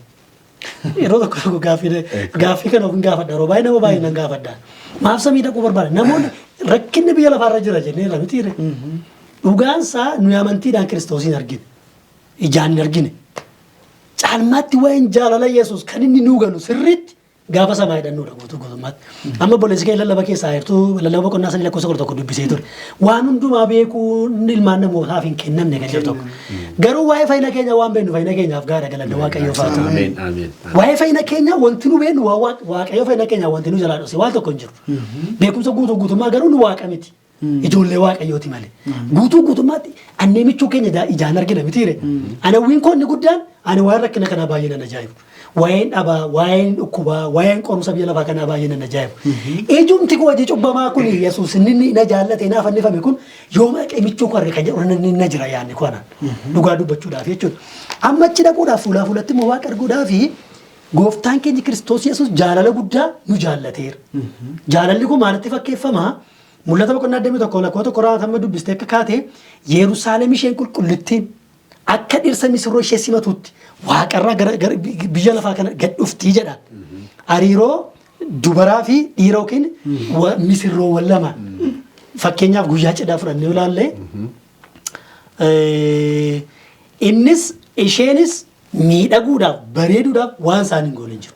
Speaker 3: Yeroo tokko tokko gaaffii kana of hin gaafadha. Yeroo baay'ee nama baay'ee nan gaafadha. Maaf samii dhaquu barbaada? Namoonni rakkinni biyya lafaarra jira jennee mitiire. Dhugaansaa nuyi amantiidhaan Kiristoos hin argine. Ijaan hin argine. Caalmaatti waa'een jaalala Yesuus kan inni nuu galu sirriitti gaafa samaa hidhannuudha guutuu guutummaatti. Amma obboleessi keenya lallaba keessaa jirtu lallaba boqonnaa 3 lakkoofsa 11 dubbisee ture. Waan hundumaa beekuun ilmaan namootaaf hin kennamne kan jedhu tokko. Garuu waa'ee fayyina keenya waan beeknu fayyina keenyaaf gaara galanna Waaqayyoof haa ta'u.
Speaker 2: Ameen. Ameen.
Speaker 3: Waa'ee fayyina keenya wanti nu beeknu waan Waaqayyo fayyina keenya wanti nu jalaa dhose waan tokko hin jiru. Beekumsa guutuu guutummaa garuu nu Waaqa miti. Ijoollee Waaqayyooti malee. Guutuu guutummaatti annee michuu keenya ijaan argina mitiire. Anawwiin koo inni guddaan ani waa'ee rakkina kanaa baay'ee nan ajaa'ibu. Waa'een dhabaa, waa'een dhukkubaa, waa'een qorumsa biyya lafaa kanaa baay'ee nan ajaa'ibu. Ijumti koo hojii cubbamaa kun Yesuus inni na jaallate naaf fannifame kun yoo maqee michuu koo arge kan jedhu inni na jira yaadni koo anaan. Dhugaa dubbachuudhaaf jechuudha. Amma achi dhaquudhaaf, fuulaa fuulatti immoo Waaqa arguudhaafi, gooftaan keenya Kiristoos Yesuus jaalala guddaa nu jaallateera. Jaalalli kun maalitti fakkeeffama? Mul'ata boqonnaa 21 lakkoofsa 1 irraa hamma dubbistee akka kaate, Yerusaalem isheen qulqullittiin akka dhirsa misirroo ishee simatutti waaqarraa gara biyya lafaa kana gad dhuftii jedha. Hariiroo dubaraa fi dhiira yookiin misirroowwan lama. Fakkeenyaaf guyyaa cidhaa fudhannee yoo ilaalle, innis isheenis miidhaguudhaaf, bareeduudhaaf waan isaan hin goone hin jiru.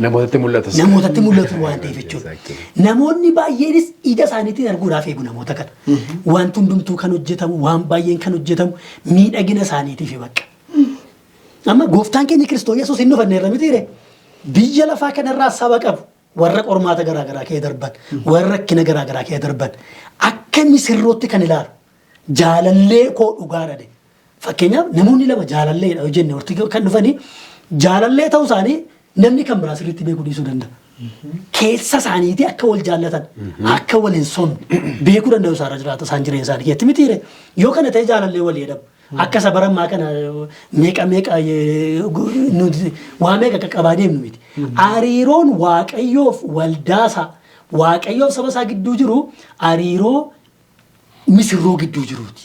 Speaker 2: Namootatti mul'atas.
Speaker 3: Namootatti mul'atu waan ta'eef jechuudha. Namoonni baay'eenis ija isaaniitiin arguudhaaf eegu namoota kana. Wanti hundumtuu kan hojjetamu, waan baay'een kan hojjetamu miidhagina isaaniitiif bakka. Amma gooftaan keenya Kiristoos Yesuus hin dhufanne irra mitiire. Biyya lafaa kanarraa saba qabu, warra qormaata garaagaraa kee darban, warra rakkina garaagaraa kee darban akka misirrootti kan ilaalu jaalallee koo dhugaadha de. Fakkeenyaaf namoonni lama jaalalleedha yoo jenne, hortii kan dhufanii jaalallee ta'uu isaanii namni kan biraa sirriitti beekuu dhiisuu danda'a. Keessa isaaniitii akka wal jaallatan, akka wal hin somne beekuu danda'u isaarra jiraata isaan jireenya isaanii keessatti mitiire. Yoo kana ta'e jaalallee walii jedhamu. Akka isa barammaa kana meeqa meeqa nuti waa meeqa qaqqabaa deemnu miti. Hariiroon Waaqayyoof waldaasaa, Waaqayyoof saba isaa gidduu jiru hariiroo misirroo gidduu jiruuti.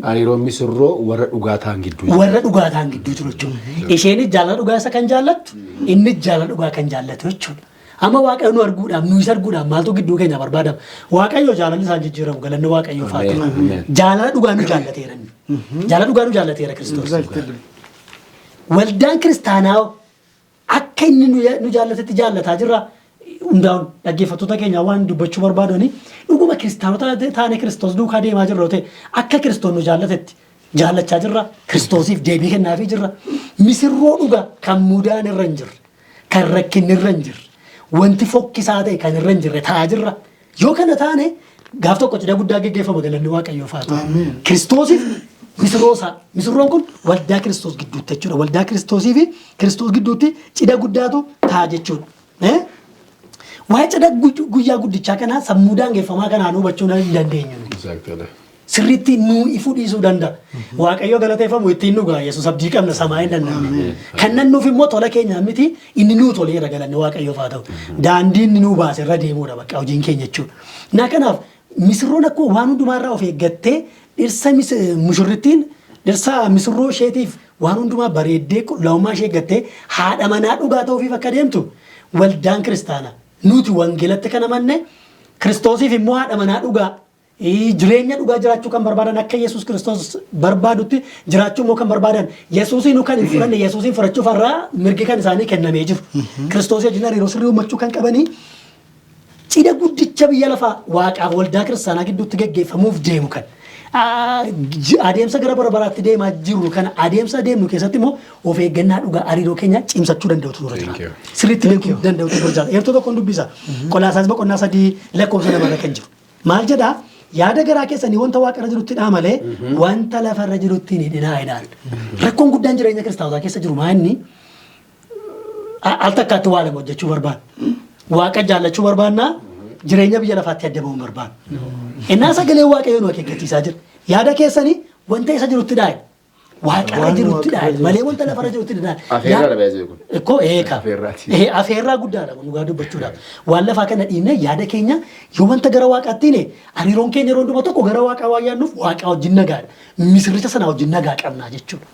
Speaker 2: Hariiroon misirroo warra dhugaa ta'an gidduu jiru.
Speaker 3: Warra dhugaa ta'an gidduu jiru jechuudha. Isheenis jaalala dhugaa isa kan jaallattu, innis jaalala dhugaa kan jaallatu jechuudha. Amma Waaqayyo nu arguudhaaf, nu isa arguudhaaf maaltu gidduu keenya barbaadama? Waaqayyo jaalalli isaan jijjiiramu, galanni Waaqayyoof haa ta'u.
Speaker 2: Ameen.
Speaker 3: Jaalala dhugaa nu jaallateera inni. Jaalala dhugaa nu jaallateera Kiristoos. Waldaan kiristaanaa akka inni nu jaallatetti jaallataa jirra. Hundaa'uun dhaggeeffattoota keenya waan dubbachuu barbaadani, dhuguma kiristaanota taane Kiristoos duukaa deemaa jirra yoo ta'e, akka Kiristoos nu jaallatetti jaallachaa jirra. Kiristoosiif deebii kennaafii jirra. Misirroo dhugaa kan mudaan irra hin jirre, kan rakkinni irra hin jirre, wanti fokkisaa ta'e kan irra hin jirre ta'aa jirra. Yoo kana taane gaaf tokko cidha guddaa geggeeffama, galanni Waaqayyoof haa ta'u.
Speaker 1: Ameen.
Speaker 3: Kiristoosiif misirroo isaa, misirroon kun waldaa Kiristoos gidduutti jechuudha. Waldaa Kiristoosii fi Kiristoos gidduutti cidha guddaatu ta'a jechuudha. Eh? Waa'ee cidha guyyaa guddichaa kanaa sammuu daangeffamaa kanaan hubachuu hin dandeenyu nuti. Sirriitti nuu ifuu dhiisuu danda'a. Waaqayyo galateeffamu, ittiin dhugaa Yesuus abdii qabna, samaa hin danda'amne. Kan nan nuuf immoo tola keenyaa miti, inni nuu toleera, galanni Waaqayyoof haa ta'u. Daandii inni nuu baase irra deemuudha bakka hojiin keenya jechuudha. Na kanaaf misirroon akkuma waan hundumaa irraa of eeggattee dhirsa mushurrittiin dhirsa misirroo isheetiif waan hundumaa bareeddee qulqullummaa ishee eeggattee haadha manaa dhugaa ta'uufiif akka deemtu, waldaan kiristaanaa nuti wangeelatti kan amanne Kiristoosiif immoo haadha manaa dhugaa, jireenya dhugaa jiraachuu kan barbaadan, akka Yesuus Kiristoos barbaadutti jiraachuu immoo kan barbaadan, Yesuusiin kan hin fudhanne Yesuusiin fudhachuuf har'aa mirgi kan isaanii kennamee jiru. Kiristoos wajjin hariiroo sirrii uummachuu kan qabanii, cidha guddicha biyya lafaa Waaqaaf waldaa kiristaanaa gidduutti geggeeffamuuf deemu kan Adeemsa gara bara baraatti deemaa jirru kana, adeemsa deemnu keessatti immoo of eeggannaa dhugaa hariiroo keenya cimsachuu danda'utu nurra
Speaker 2: Thank
Speaker 3: jira.
Speaker 2: you.
Speaker 3: Sirriitti beekuu danda'utu nurra jira. Eertuu tokkoon dubbisa. Qolaasaas boqonnaa 3 lakkoofsa 2 kan jiru. Maal jedhaa? Yaada garaa keessanii wanta waaqarra jirutti dhaa malee wanta lafarra jirutti hin hidhinaa jedhaan. Rakkoon guddaan jireenya kiristaanotaa keessa jiru maa inni? Al takkaatti waa lama hojjechuu barbaanna. Waaqa jaallachuu barbaanna, jireenya biyya lafaatti adda ba'uu barbaanna. Innaa sagalee Waaqayyoo nu akeekkachiisaa jira. Yaada keessanii wanta isa jirutti dhaa'e. Waaqarra
Speaker 1: Waan
Speaker 3: jirutti
Speaker 1: waaqarra
Speaker 3: dhaa'e malee wanta lafarra jirutti dhaa'e.
Speaker 2: Afeerraa dha baay'ee kun.
Speaker 3: Ikkoo eeka.
Speaker 2: Afeerraati.
Speaker 3: Afeerraa guddaadha kun dhugaa dubbachuudhaaf. Waan lafaa kana dhiibnee yaada keenya yoo wanta gara waaqaatti hine, hariiroon keenya yeroo hundumaa tokko gara waaqaa waan yaadnuuf waaqaa wajjin nagaadha. Misirricha sana wajjin nagaa qabnaa jechuudha.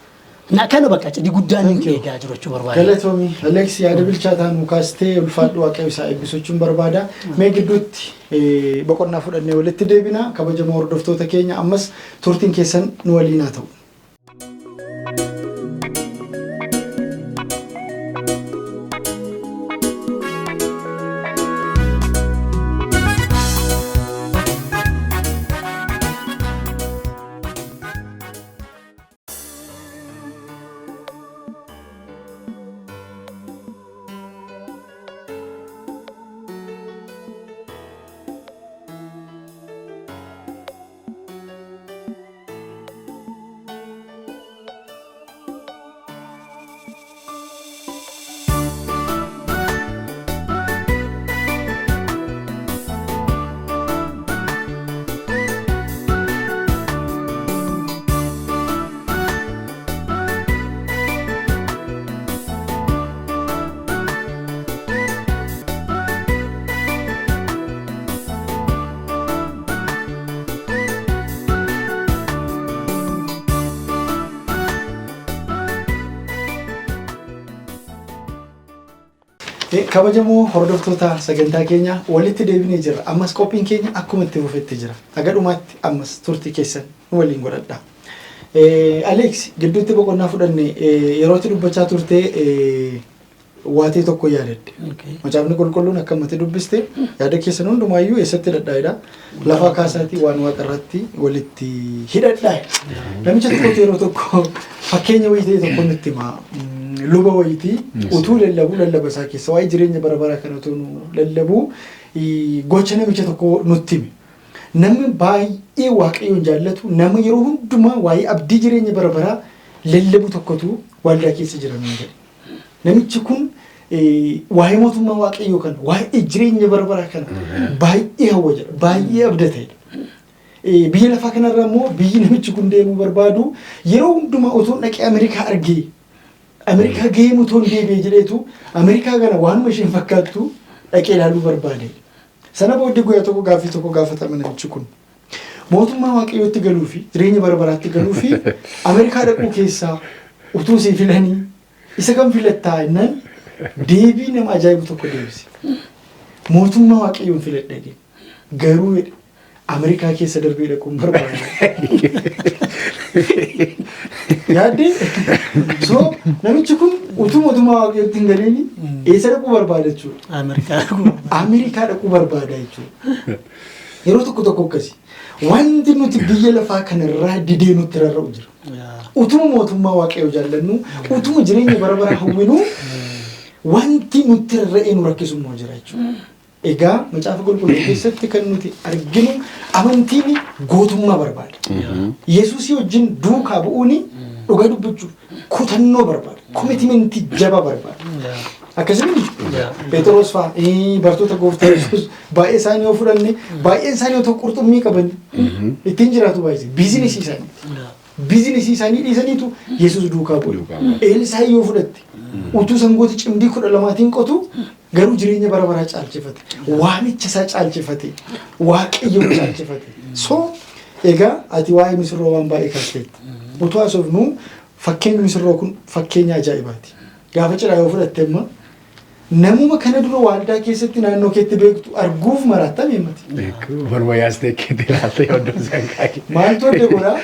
Speaker 3: Na kana bakka cidhi guddaan
Speaker 1: Thank you.
Speaker 3: eegaa jiru jechuu barbaada.
Speaker 1: Galatoomi Alex, yaada bilchaataa nu kaastee ulfaadhu, Waaqayyo isaa eebbisachuun barbaada. Mee gidduutti boqonnaa fudhannee walitti deebina. Kabajamoo hordoftoota keenya, ammas turtiin keessan nu waliin haa ta'u. Kabajamoo hordoftoota sagantaa keenya, walitti deebinee jirra. Ammas qophiin keenya akkuma itti fufetti jira. Haga dhumaatti ammas turtii keessan nu waliin godhadha. Alex, gidduutti boqonnaa fudhanne yerootti dubbachaa turte waatee tokko yaadadde. Macaafni qulqulluun akka ammatti dubbiste yaada keessan hundumaayyuu eessatti hidhadhaa'edha? Lafa kaasaatii waan waaqa irratti walitti hidhadhaa'e. Namicha tokkotu yeroo tokko fakkeenya wayii ta'e tokko nutti hima. Luba wayitii utuu lallabuu, lallaba isaa keessa waa'ee jireenya bara baraa kana utuu nu lallabuu gocha namicha tokko nutti hime. Namni baay'ee Waaqayyoon jaallatu, nama yeroo hundumaa waa'ee abdii jireenya bara baraa lallabu tokkotu waldaa keessa jira nuun jedhe. Namichi kun waa'ee mootummaa Waaqayyoo kana, waa'ee jireenya bara baraa kana baay'ee hawwa jedha, baay'ee abdata jedha. Biyya lafaa kanarra immoo biyyi namichi kun deemuu barbaadu yeroo hundumaa utuu dhaqee Ameerikaa argee, Ameerikaa gahee utuu hin deebi'e jedheetu Ameerikaa kana waanuma isheen fakkaattu dhaqee ilaaluu barbaade. Sana booddee guyyaa tokko gaaffii tokko gaafatama namichi kun. Mootummaa Waaqayyootti galuu fi jireenya bara baraatti galuu fi Ameerikaa dhaquu keessaa utuu si filanii isa kam filattaa jennaan, deebii nama ajaa'ibu tokko deebise. Mootummaa Waaqayyoon filadha jedhe. Garuu jedhe, Ameerikaa keessa darbee dhaquun barbaada. Yaaddee? So namichi kun utuu mootummaa Waaqayyootti hin galiini eessa dhaquu barbaada jechuudha?
Speaker 3: Ameerikaa dhaquu.
Speaker 1: Ameerikaa dhaquu barbaada jechuudha. Yeroo tokko tokko akkasi. Wanti nuti biyya lafaa kanarraa didee nutti rarra'u jira. Utuma mootummaa Waaqayyoo jaallannu, utuma jireenya bara bara hawwinu, wanti nutti rarra'ee nu rakkisu immoo jira jechuudha. Egaa macaafa qulqulluu keessatti kan nuti arginu amantiin gootummaa barbaada. Yesuusii wajjin duukaa bu'uun dhugaa dubbachuuf kutannoo barbaada. Commitmentii jabaa barbaada. Akkasumas Phexros fa'a, bartoota gooftaa Yesuus baay'ee isaanii yoo fudhanne, baay'een isaanii otoo qurxummii qaban ittiin jiraatu baay'ee businessii isaanii. Businessii isaanii dhiisaniitu Yesuus duukaa bu'e.
Speaker 2: Duukaa bu'e.
Speaker 1: Eelsaa yoo fudhatte, utuu sangoota cimdii 12tiin qotu, garuu jireenya bara baraa caalchifate. Waamicha isaa caalchifate. Waaqayyoon caalchifate. So egaa ati waa'ee misirroo waan baay'ee kaasteetta. Utuu haasofnu fakkeenyi misirroo kun fakkeenya ajaa'ibaati. Gaafa cidhaa yoo fudhatte, amma namuma kana dura waaldaa keessatti naannoo keetti beektu arguuf maraattaa meemmati.
Speaker 2: Morma yaastee keetti ilaaltee hoddoon sangaa.
Speaker 1: Maaltu adda godhaa?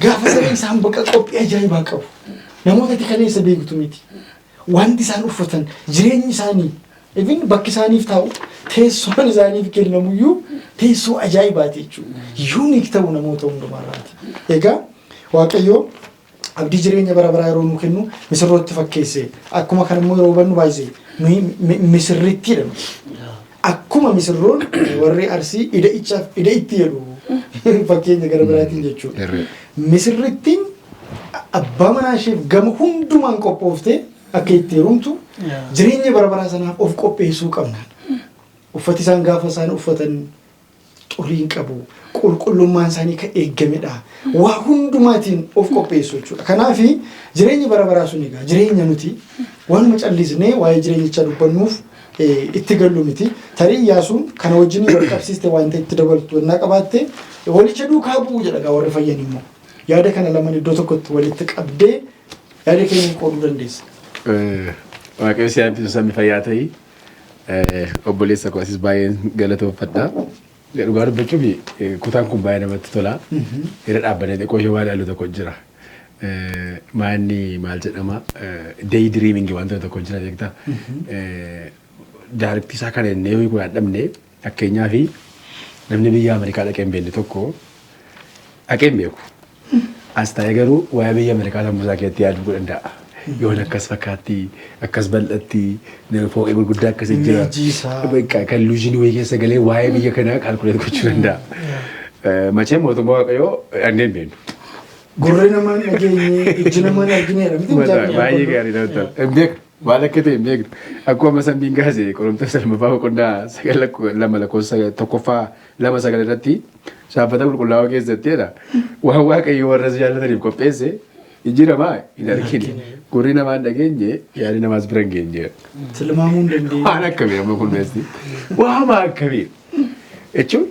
Speaker 1: Gaafa sana isaan bakka qophii ajaa'ibaa qabu. Namoota ati kaleessa beektu miti. Wanti isaan uffatan, jireenyi isaanii Even bakki isaaniif taa'u, teessoon isaaniif kennamuyyuu teessoo ajaa'ibaati jechuudha. Unique ta'u namoota hundumaarraati. Egaa Waaqayyoo abdii jireenya bara baraa yeroo nuu kennu misirrootti fakkeesse. Akkuma kana immoo yeroo hubannu baay'isee nuyi misirrittiidha nuti. Akkuma misirroon warri Arsii ida'ichaaf ida'itti jedhu, fakkeenya gara biraatiin jechuudha. Misirrittiin abbaa manaa isheef gama hundumaan qophooftee akka itti heerumtu jireenya bara baraa sanaaf of qopheessuu qabna. Uffati isaan gaafa isaan uffatan xurii hin qabu. Qulqullummaan isaanii kan eeggamedha. Waa hundumaatiin of qopheessu jechuudha. Kanaaf jireenyi bara baraa sun egaa jireenya nuti waanuma callisnee waa'ee jireenyichaa dubbannuuf itti gallu miti. Tarii Iyyaasuun kana wajjin wal qabsiiste wanta itti dabaltu ennaa qabaatte, walicha duukaa bu'uu jedha gaa warri fayyan immoo. Yaada kana lamaan iddoo tokkotti walitti qabdee yaada keenya qooduu dandeessa.
Speaker 2: Waaqayyo si eebbisu, sabni fayyaa ta'ii. Obboleessa koo asis baay'een galatoonfadha. Dhugaa dubbachuuf kutaan kun baay'ee namatti tola. Irra dhaabbannee xiqqoo ishee waan ilaallu tokko jira. Maanni maal jedhama, day dreaming wanta tokko jira, beektaa. Daariktii isaa kana jennee yoo kun dhabne, fakkeenyaaf namni biyya Ameerikaa dhaqee hin beekne tokko, dhaqee hin beeku. As taa'ee garuu waa'ee biyya Ameerikaa sammuu isaa keessatti yaaduu danda'a. Yoon akkas fakkaatti, akkas bal'atti, fooqee gurguddaa akkasii jira.
Speaker 1: Image isaa.
Speaker 2: Bakka kan illusion wayii keessa galee waa'ee biyya kanaa calculate gochuu danda'a. Machee mootummaa Waaqayyoo dhaqnee hin beeknu.
Speaker 1: Gurri namaan dhageenye, ijji namaan argineera miti mucaan?
Speaker 2: Baay'ee gaarii namatti tola. Hin beeknu. Maal akka ta'e hin beeknu. Akkuma sambiin kaase, Qorontos lammaffaa boqonnaa 9 2 lakkoofsa 1ffaa 2 9 irratti, Chaaffata Qulqullaa'oo keessatti jedha. Waan Waaqayyo warra isa jaallataniif qopheesse ijji namaa hin argine. Gurri namaa hin dhageenye, yaadni namaas bira hin geenye.
Speaker 1: Tilmaamuu hin dandeenye.
Speaker 2: Waan akkamii amma kun beesti? Waan akkamii? Jechuun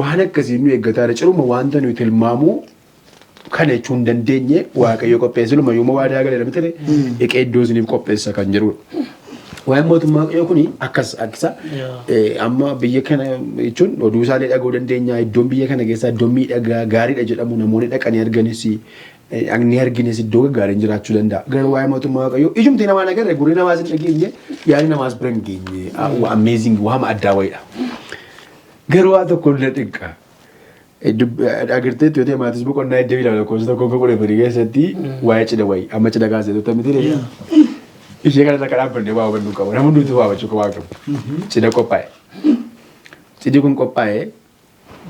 Speaker 2: waan akkasii nu eeggataa jira. Ciruma wanta nuyi tilmaamuu kana jechuu hin dandeenye Waaqayyo qopheesse. Siluma yommuu waadaa galee namni ta'e eqee iddoo isiniif qopheessa kan jedhudha. Waa'een mootummaa Waaqayyoo kuni akkas akkisa. Amma biyya kana jechuun oduu isaallee dhaga'uu dandeenya. Iddoon biyya kana keessaa iddoo miidhagaa gaariidha jedhamu, namoonni dhaqanii arganis, ni argines, iddoo gaggaariin jiraachuu danda'a. Garuu waa'ee mootummaa Waaqayyoo ijumti namaa hin agarre, gurri namaas hin dhageenye, yaadni namaas bira hin geenye. Amazing, waama addaa wayiidha. Garuu waa tokko illee xiqqa. Agarteetti yoo ta'e, Maatis boqonnaa 22 lakkoofsa 1 14 keessatti waa'ee cidha wayii amma cidha kaasee turte miti ree? Ishee kana akka dhaabbannee waa hubannuu qabu. Namni hundumtuu waa hubachuu waa qabu. Cidha qophaa'e. Cidhi kun qophaa'e,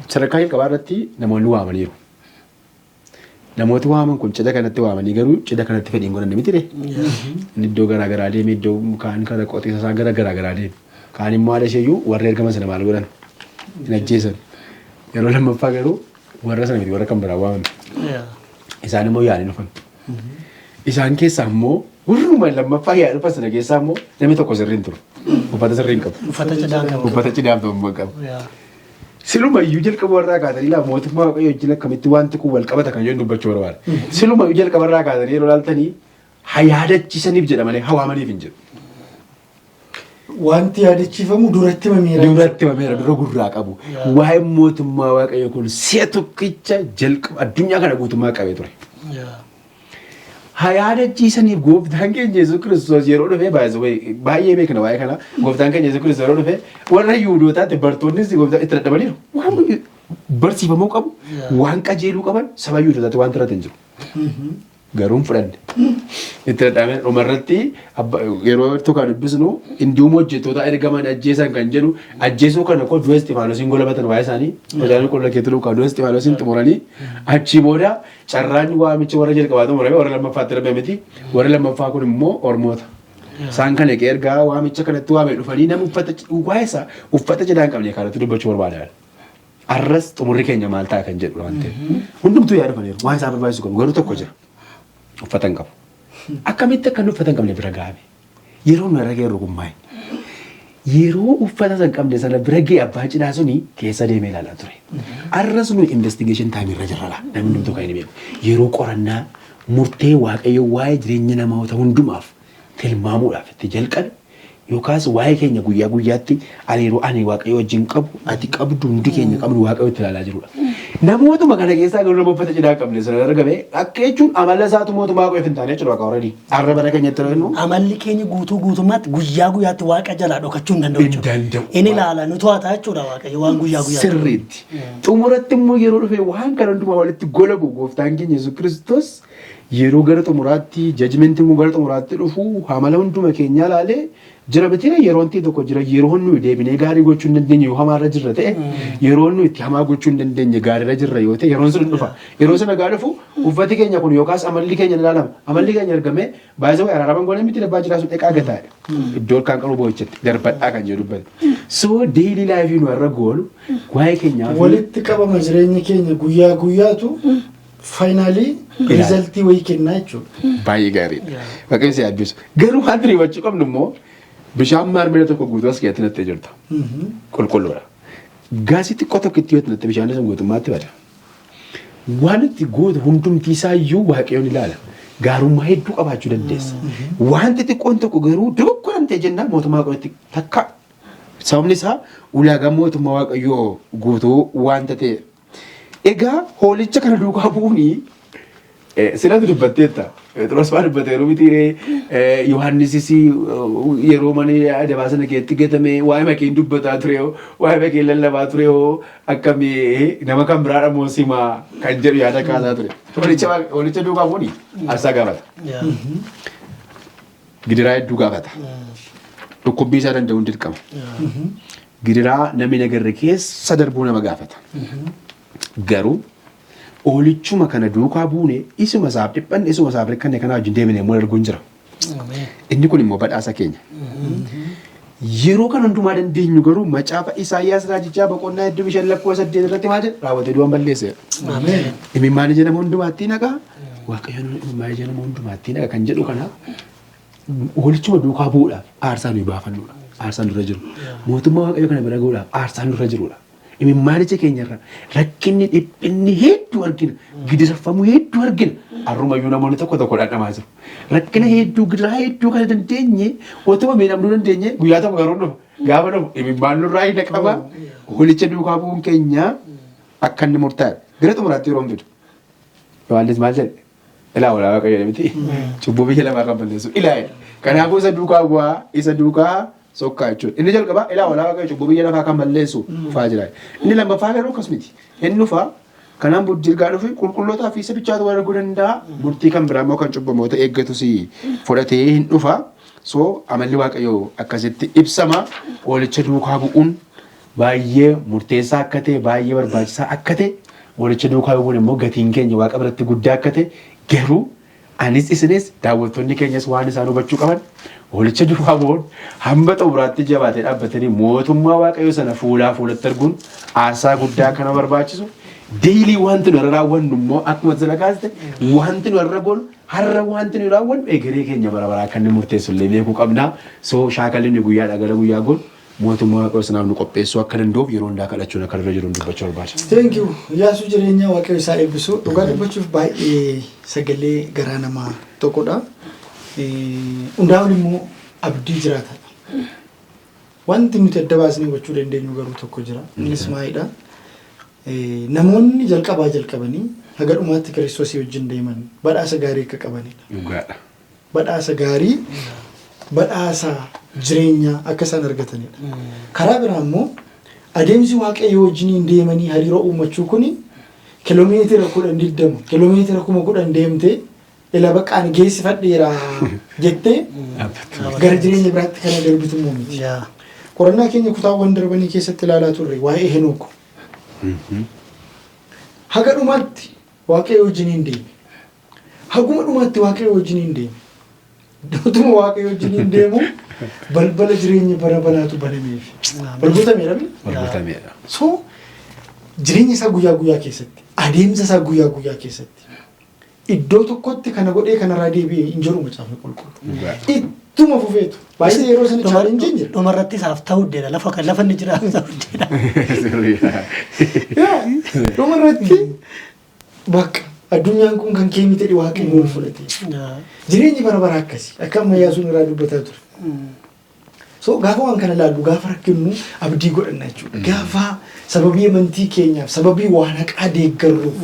Speaker 2: sadarkaa jalqabaa irratti namoonni waamaniiru. Namooti waaman kun cidha kanatti waamanii garuu cidha kanatti fedhii hin godhanne miti ree? Inni iddoo garaa garaa deeme, iddoo kaan kana qotiisa isaa gara garaa garaa deeme. Kaan immoo haadha isheeyyuu warra ergaman sana maal godhan? Hin ajjeesan. Yeroo lammaffaa garuu warra sana miti, warra kan biraa waamame. Isaan immoo yaa'anii dhufan. Isaan keessaa immoo warruma lammaffaa yaa'anii dhufan sana keessaa immoo namni tokko sirrii hin turu. Uffata sirrii hin qabu.
Speaker 3: Uffata cidhaa qabu.
Speaker 2: Uffata cidhaaf ta'u qabu. Silumayyuu jalqaba warraa kaatanii laa, mootummaa Waaqayyoo wajjin akkamitti wanti kun wal qabata kan jedhu dubbachuu barbaada. Silumayyuu jalqaba irraa kaatanii yeroo ilaaltanii, haa yaadachiisaniif jedha malee haa waamaniif hin jedhu.
Speaker 1: Wanti yaadachiifamu duratti himameera.
Speaker 2: Duratti himameera, dura gurraa qabu. Waa'een mootummaa Waaqayyoo kun si'a tokkicha jalqaba addunyaa kana guutummaa qabee ture. Haa yaadachiisaniif gooftaan keenya Yesuus Kiristoos yeroo dhufe, baay'ee beekna waa'ee kana, gooftaan keenya Yesuus Kiristoos yeroo dhufe warra Yihuudootaatti bartoonnis gooftaa itti dadhabaniiru. Waan barsiifamuu qabu, waan qajeeluu qaban saba Yihuudootaatti waan turate hin jiru. Garuu hin fudhanne. Itti dadhabame, dhumarratti yeroo tokko dubbisnu indium hojjettoota ergaman ajjeesan kan jedhu, ajjeesuu kana koo du'a Isxifaanosiin golabatan waa'ee isaanii Macaafa Qulqulluu keessatti Luqaa du'a Isxifaanosiin xumuranii, achii booda carraan waamicha warra jalqabaa xumurame warra lammaffaatti darbe miti. Warri lammaffaa kun immoo ormoota. Isaan kana ergaa waamicha kanatti waame dhufanii nama uffata waa'ee isaa uffata cidhaa hin qabne kanatti dubbachuu barbaadan. Arras xumurri keenya maal ta'a kan jedhu waan ta'eef. Hundumtuu yaa dhufaniiru, waan isaan barbaachisu qabu, garuu tokko jira. Uffata hin qabu. Akkamitti akka inni uffata hin qabne bira ga'ame? Yeroo nu irra geerru kun maali? Yeroo uffata san qabne sana bira ga'e, abbaan cidhaa suni keessa deemee ilaalaa ture. Arras nu investigation time irra jirra laa. Namni hundumtuu kan inni beeku. Yeroo qorannaa murtee Waaqayyo waa'ee jireenya namoota hundumaaf tilmaamuudhaaf itti jalqabe, yookaas waa'ee keenya guyyaa guyyaatti hariiroo ani Waaqayyo wajjin qabu, ati qabdu, hundi keenya qabnu, Waaqayyo itti ilaalaa jirudha. Namootuma kana keessaa garuu nama uffata cidhaa qabne sana argame akka jechuun amala isaatu mootummaa waaqayyoof hin taane jechuudha already. Har'a bara keenyatti yeroo jennu
Speaker 3: Amalli keenya guutuu guutummaatti guyyaa guyyaatti Waaqa jalaa dhokachuu hin danda'u
Speaker 2: Hin
Speaker 3: jechuudha.
Speaker 2: danda'u.
Speaker 3: Inni ilaala, nu to'ata jechuudha Waaqayyo waan guyyaa guyyaatti.
Speaker 2: Sirriitti. Xumuratti immoo yeroo dhufe waan kana hundumaa walitti golabu gooftaan keenya Yesuus Kiristoos yeroo gara xumuraatti judgmentiin kun gara xumuraatti dhufu amala hunduma keenyaa ilaalee jira miti. Yeroon ta'e tokko jira, yeroo nuyi deebinee gaarii gochuu hin dandeenye yoo hamaarra jirra ta'e, yeroo nuyi itti hamaa gochuu hin dandeenye gaariirra jirra yoo ta'e, yeroon sun dhufa. Yeroo sana gaa dhufu uffati keenya kun yookaas amalli keenya ni ilaalama. Amalli keenya argamee baay'ee wayii araaraman goonee miti darbaa jiraa sun dheqaa gataadha. Iddoo ilkaan qabu boo'ichatti darbadhaa kan jedhu dubbate. So daily life nu har'a goonu waa'ee keenyaa fi
Speaker 1: Walitti qabama jireenya keenya guyyaa guyyaatu finally resultii wayii kennaa jechuudha.
Speaker 2: Baay'ee gaariidha. Waaqayyo si eebbisu. Garuu wanti nuyi hubachuu qabnu immoo bishaan maarmila tokko guutuu as keessatti nattee jirta. Qulqulluudha. Gaasii xiqqoo tokko itti yoo natte bishaan sun guutummaatti bada. Waan itti gootu hundumti isaa iyyuu Waaqayyoon ilaala. Gaarummaa hedduu qabaachuu dandeessa. Wanti xiqqoon tokko garuu dogoggoramtee jennaan mootummaa Waaqayyootti takka. Sababni isaa ulaagaa mootummaa Waaqayyoo guutuu waanta ta'eef. Egaa hoolicha kana duukaa bu'uuni silatu dubbatteetta. Phexros fa'aa dubbateeru miti ree. Yohaannisis yeroo mana adabaa sana keessatti gatame waa'ee makeen dubbataa ture hoo, waa'ee makeen lallabaa ture hoo, akkamii nama kan biraadha moo simaa kan jedhu yaada kaasaa ture. Hoolicha duukaa bu'uuni aarsaa gaafata. Gidiraa hedduu gaafata. Dhukkubbii isaa danda'uun dirqama. Gidiraa namni nagarre keessa darbuu nama gaafata. Garuu hoolichuma kana duukaa buune, isuma isaaf dhiphanne, isuma isaaf rakkanne kana wajjin deemne immoo arguun jira. Inni kun immoo badhaasa keenya. Yeroo kan hundumaa dandeenyu garuu macaafa Isaayyaas raajichaa boqonnaa 25 lakkoofsa 8 irratti maal jedha? Raawwatee du'an balleesseera.
Speaker 3: Ameen.
Speaker 2: Imimmaan ija nama hundumaatti naqa. Waaqayyoon imimmaan ija nama hundumaatti naqa kan jedhu kana hoolichuma duukaa bu'uudhaaf aarsaa nuyi baafannudha. Aarsaan dura jiru. Mootummaa Waaqayyoo kana bira gahuudhaaf aarsaan dura jirudha. Imimmaan ija keenyarra rakkinni, dhiphinni hedduu argina. Gidirfamuu hedduu argina. Har'umayyuu namoonni tokko tokko dhandhamaa jiru. Rakkina hedduu, gidiraa hedduu kana dandeenye, otuma miidhamuu dandeenye, guyyaa tokko garuu dhufa. Gaafa dhufu imimmaan nurraa hin qaba. Hoolicha duukaa bu'uun keenya akka inni murtaa'e. Gara xumuraatti yeroo hin fidu. Yohaannis maal jedhe? Ilaa walaa Waaqayyo miti. Cubbuu biyya lafaa kan balleessu. Ilaa jedhe. Kanaafuu isa duukaa bu'aa, isa duukaa sokkaa jechuudha. Inni jalqabaa ilaa walaa Waaqayyo cubbuu biyya lafaa kan balleessu dhufaa jira. Inni lammaffaa garuu akkas miti. Inni dhufaa kanaan booddee dhufe qulqullootaa fi isa bichaatu wal arguu danda'a. Murtii kan biraa immoo kan cubbamoota eeggatus fudhatee hin dhufa. So amalli Waaqayyoo akkasitti ibsama. Hoolicha duukaa bu'uun baay'ee murteessaa akka ta'e, baay'ee barbaachisaa akka ta'e, hoolicha duukaa bu'uun immoo gatiin keenya Waaqa biratti guddaa akka ta'e, garuu anis isinis daawwattoonni keenyas waan isaan hubachuu qaban, hoolicha duukaa bu'uun hamma xumuraatti jabaatee dhaabbatanii mootummaa Waaqayyoo sana fuulaa fuulatti arguun aarsaa guddaa kana barbaachisu. Daily wanti nu irra raawwannu immoo akkuma sila kaaste, wanti nu irra goonu har'a, wanti nu raawwannu egeree keenya bara baraa akka inni murteessu illee beekuu qabna. So shaakalli nu guyyaadhaa gara guyyaa goonu mootummaa Waaqayyoo sanaaf nu qopheessuu akka danda'uuf yeroo hundaa kadhachuun akka irra jiru dubbachuu barbaada.
Speaker 1: Thank you. Yaasuu jireenyaa, Waaqayyo isaa eebbisu. Dhugaa dubbachuuf baay'ee sagalee garaa namaa tokkodha. Hundaa'uun immoo abdii jiraataadha. Wanti nuti adda baasnee hubachuu dandeenyu garuu tokko jira. Innis maalidha? Namoonni jalqabaa jalqabanii haga dhumaatti Kiristoosii wajjin deeman badhaasa gaarii akka qabanidha.
Speaker 2: Dhugaadha.
Speaker 1: Badhaasa gaarii, badhaasa jireenyaa akka isaan argatanidha. Karaa biraa immoo adeemsi Waaqayyo wajjiniin deemanii hariiroo uummachuu kuni kiloomeetira 10, 20, kiloomeetira 10,000 deemtee ila bakka ani geessifadheera jettee gara jireenya biraatti kana darbitu immoo miti. Qorannaa keenya kutaawwan darbanii keessatti ilaalaa turre waa'ee Henook. Haga dhumaatti Waaqayyo wajjiniin deeme. Haguma dhumaatti Waaqayyo wajjiniin deeme. Utuma Waaqayyo wajjiniin deemu balbala jireenya bara baraatu banameef. Balbatameera miti?
Speaker 2: Balbatameera.
Speaker 1: So jireenya isaa guyyaa guyyaa keessatti, adeemsa isaa guyyaa guyyaa keessatti iddoo tokkotti kana godhee kanarraa deebi'ee hin jiru Macaafni Qulqulluu. Ittuma fufeetu. Baay'ee yeroo sana challengeiin jira.
Speaker 3: Dhumarratti isaaf ta'uu deedha. Lafa kan lafa inni jiraatu ta'uu deedha.
Speaker 1: Dhumarratti bakka addunyaan kun kan kee miti, Waaqayyo ol fudhate. Jireenyi bara bara akkasi akka ammayyaa sun irraa dubbataa ture. So gaafa waan kana ilaallu, gaafa rakkinnu abdii godhanna jechuudha. Gaafa sababii amantii keenyaaf, sababii waan haqaa deeggarruuf,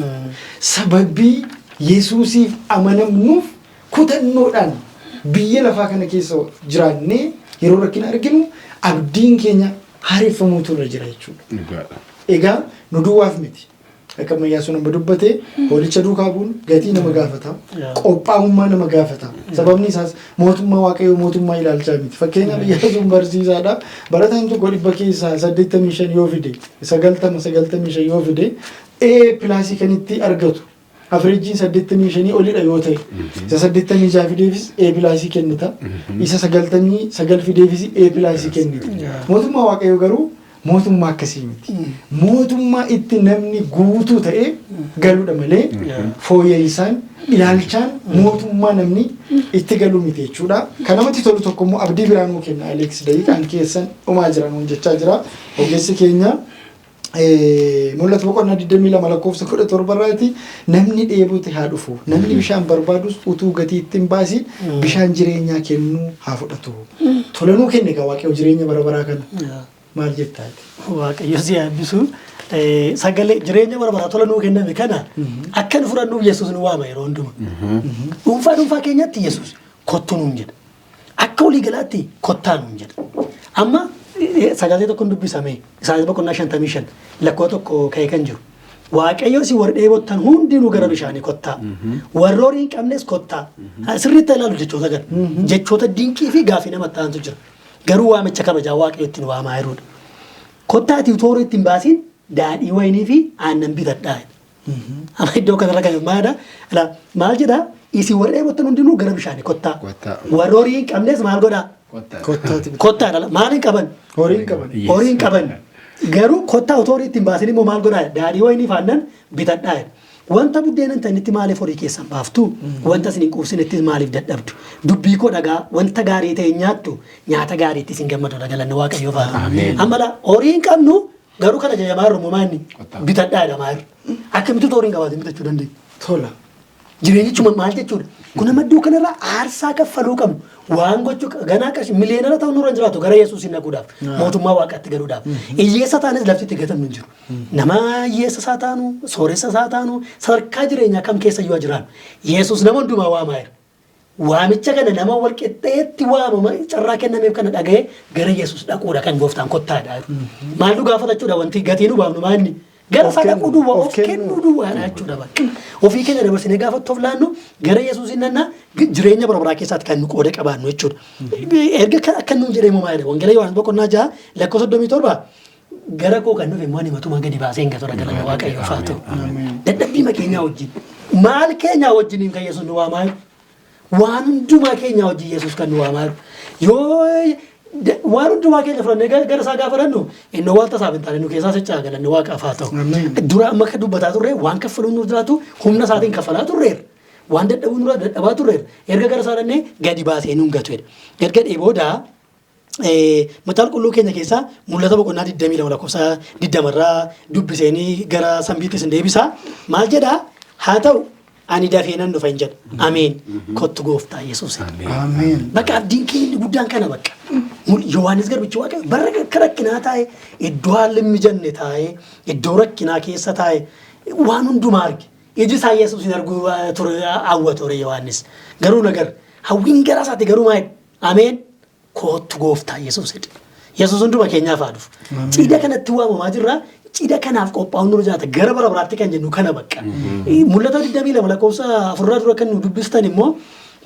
Speaker 1: sababii Yesuusiif amanamnuuf kutannoodhaan biyya lafaa kana keessa jiraannee yeroo rakkina arginu abdiin keenya haareffamuutu irra jira jechuudha.
Speaker 2: Dhugaadha.
Speaker 1: Egaa nu duwwaaf miti. Akka ammayyaa sun amma dubbate, hoolicha duukaa bu'uun gatii nama gaafata. Qophaa'ummaa nama gaafata. Sababni isaas mootummaa Waaqayyoo mootummaa ilaalchaa miti. Fakkeenyaaf, Iyyaasuun barsiisaadha. Barataan tokko 85% yoo fide, 90, 95 yoo fide, A plus kan itti argatu. Averageiin 85 olidha yoo ta'e, isa 86 fideefis A plus kennita. Isa 99 fideefis A plus kennita. Mootummaa Waaqayyoo garuu mootummaa akkasii miti. Mootummaa itti namni guutuu ta'ee galuudha malee fooyya'isaan ilaalchaan mootummaa namni itti galu miti jechuudha. Kan namatti tolu tokko immoo abdii biraa nuu kenna Alex, daqiiqaan keessan dhumaa jira nuun jechaa jira. Ogeessi keenya Mul'ata boqonnaa 22 lakkoofsa 17 irraati, namni dheebote haa dhufu, namni bishaan barbaadus utuu gatii itti hin baasiin bishaan jireenyaa kennuu haa fudhatu. Tolanuu kenne egaa Waaqayyo jireenya bara baraa kana. Maal jettaati?
Speaker 3: Waaqayyo si eebbisu. Sagalee jireenya bara baraa tola nuu kenname kana akka nu fudhannuuf Yesuus nu waama yeroo hundumaa. Dhuunfaa dhuunfaa keenyatti Yesuus kottu nuun jedha. Akka walii galaatti kottaa nuun jedha. Amma sagalee tokko dubbisame, Isaayyaas boqonnaa 55 lakkoo 1 ka'ee kan jiru. Waaqayyo, "Isin warri dheebottan hundinuu gara bishaanii kottaa. Warri horii hin qabnes kottaa." Sirriitti ilaalu jechoota kana. Jechoota dinqii fi gaafii namatti ta'antu jira. Garuu waamicha kabajaa Waaqayyo ittiin waamaa jiruudha. "Kottaatii utuu horii ittiin baasiin daadhii wayinii fi aannan bitadhaa." Amma iddoo kanarra kan maalidha? Maal jedhaa? "Isin warri dheebottan hundinuu gara bishaanii kottaa.
Speaker 2: Kottaa.
Speaker 3: Warri horii hin qabnes maal godhaa?"
Speaker 1: Kottaati.
Speaker 3: Kottaadha. Maal hin qaban?
Speaker 1: Horii hin qaban.
Speaker 2: Yes.
Speaker 3: Horii hin qaban. Garuu kottaa, utuu horii ittiin baasin immoo maal godhaa? "Daadhii wayinii fi aannan bitadhaa." "Wanta buddeena hin ta'initti maaliif horii keessan baaftu? Wanta isin hin quubsinettis maaliif dadhabdu? Dubbii koo dhagaa, wanta gaarii ta'e nyaattu, nyaata gaariitti isin gammadu." Galanni Waaqayyoof haa ta'u.
Speaker 2: Ameen.
Speaker 3: Amma laa, horii hin qabnu, garuu kana ajajamaa jirru immoo maal inni?
Speaker 2: Kottaa.
Speaker 3: "Bitadhaa" jedhamaa jiru. Akkamitti utuu horii hin qabaatin bitachuu dandeenya?
Speaker 1: Tola.
Speaker 3: Jireenyichuma maal jechuudha? Kun amma iddoo kanarraa aarsaa kaffaluu qabnu. Waan gochuu ganaa qarshii miliyoonara ta'uu nurra hin jiraatu gara Yesuus hin dhaquudhaaf, mootummaa Waaqaatti galuudhaaf. Hiyyeessa taanes lafti itti gatamnu hin jiru. Nama hiyyeessa isaa taanu, sooressa isaa taanu, sadarkaa jireenyaa kam keessa iyyuu jiraannu. Yesuus nama hundumaa waamaa jira. Waamicha kana nama wal qixxeetti waamama carraa kennameef kana dhaga'ee gara Yesuus dhaquudha kan gooftaan kottaadha. Maal nu gaafatachuudha wanti gatii nu baafnu maal inni? Gara
Speaker 1: Of
Speaker 3: isaa dhaquu
Speaker 1: kennu,
Speaker 3: duwwaa,
Speaker 1: of
Speaker 3: of kennuu
Speaker 1: kennuu.
Speaker 3: duwwaadha jechuudha bakka. Ofii keenya dabarsinee gaafa of laannu gara Yesuus hin nannaa, jireenya bara baraa keessaatti kan nu qooda qabaannu jechuudha. Erga akka nuun jedhee immoo maal jedha? Wangeela Yohaannis boqonnaa 6 lakkoofsa 37, "Gara koo kan dhufe immoo ani matumaa gadi baasee hin gatu." Galanni Waaqayyoof haa ta'u. Dadhabbii keenyaa wajjin, maal keenyaa wajjin kan Yesuus nu waamaa jiru? Waan hundumaa keenyaa wajjin Yesuus kan nu waamaa jiru. Yoo waan hundumaa keenya fudhannee gara isaa gaafa fudhannu, inni waan tasaaf hin taane nu keessaa socho'a. Galanni Waaqaaf haa ta'u.
Speaker 1: Ameen.
Speaker 3: Dura amma akka dubbataa turre, waan kaffaluun nu jiraatu humna isaatiin kaffalaa turreerra. Waan dadhabuu nurra dadhabaa turreerra. Erga gara isaa dhannee gadi baasee nuun gatu jedha. Erga dhee booda Macaafa Qulqulluu keenya keessaa Mul'ata boqonnaa 22 lakkoofsa 20 irraa dubbiseenii gara sanbiitti isin deebisa. Maal jedhaa? "Haa ta'u, ani dafee nan dhufa" hin jedha. Ameen. Kottu Gooftaa Yesuus.
Speaker 1: Ameen.
Speaker 3: Bakka abdiin keenya inni guddaan kana bakka. Yohaannis garbichi Waaqayyo bara akka rakkinaa taa'e, iddoo haalli hin mijanne taa'e, iddoo rakkinaa keessa taa'e, waan hundumaa arge. Iji isaa Yesuus hin arguu ture, hawwa ture Yohaannis. Garuu nagar hawwiin garaa isaati garuu maal? "Ameen, koottu Gooftaa Yesuus" jedhe. Yesuus hunduma keenyaaf haa dhufu. Cidha kanatti waamamaa jirra. Cidha kanaaf qophaa'uun nurra jiraata. Gara bara biraatti kan jennu kana bakka. Mul'ata 22 lakkoofsa 4 dura kan nu dubbistan immoo,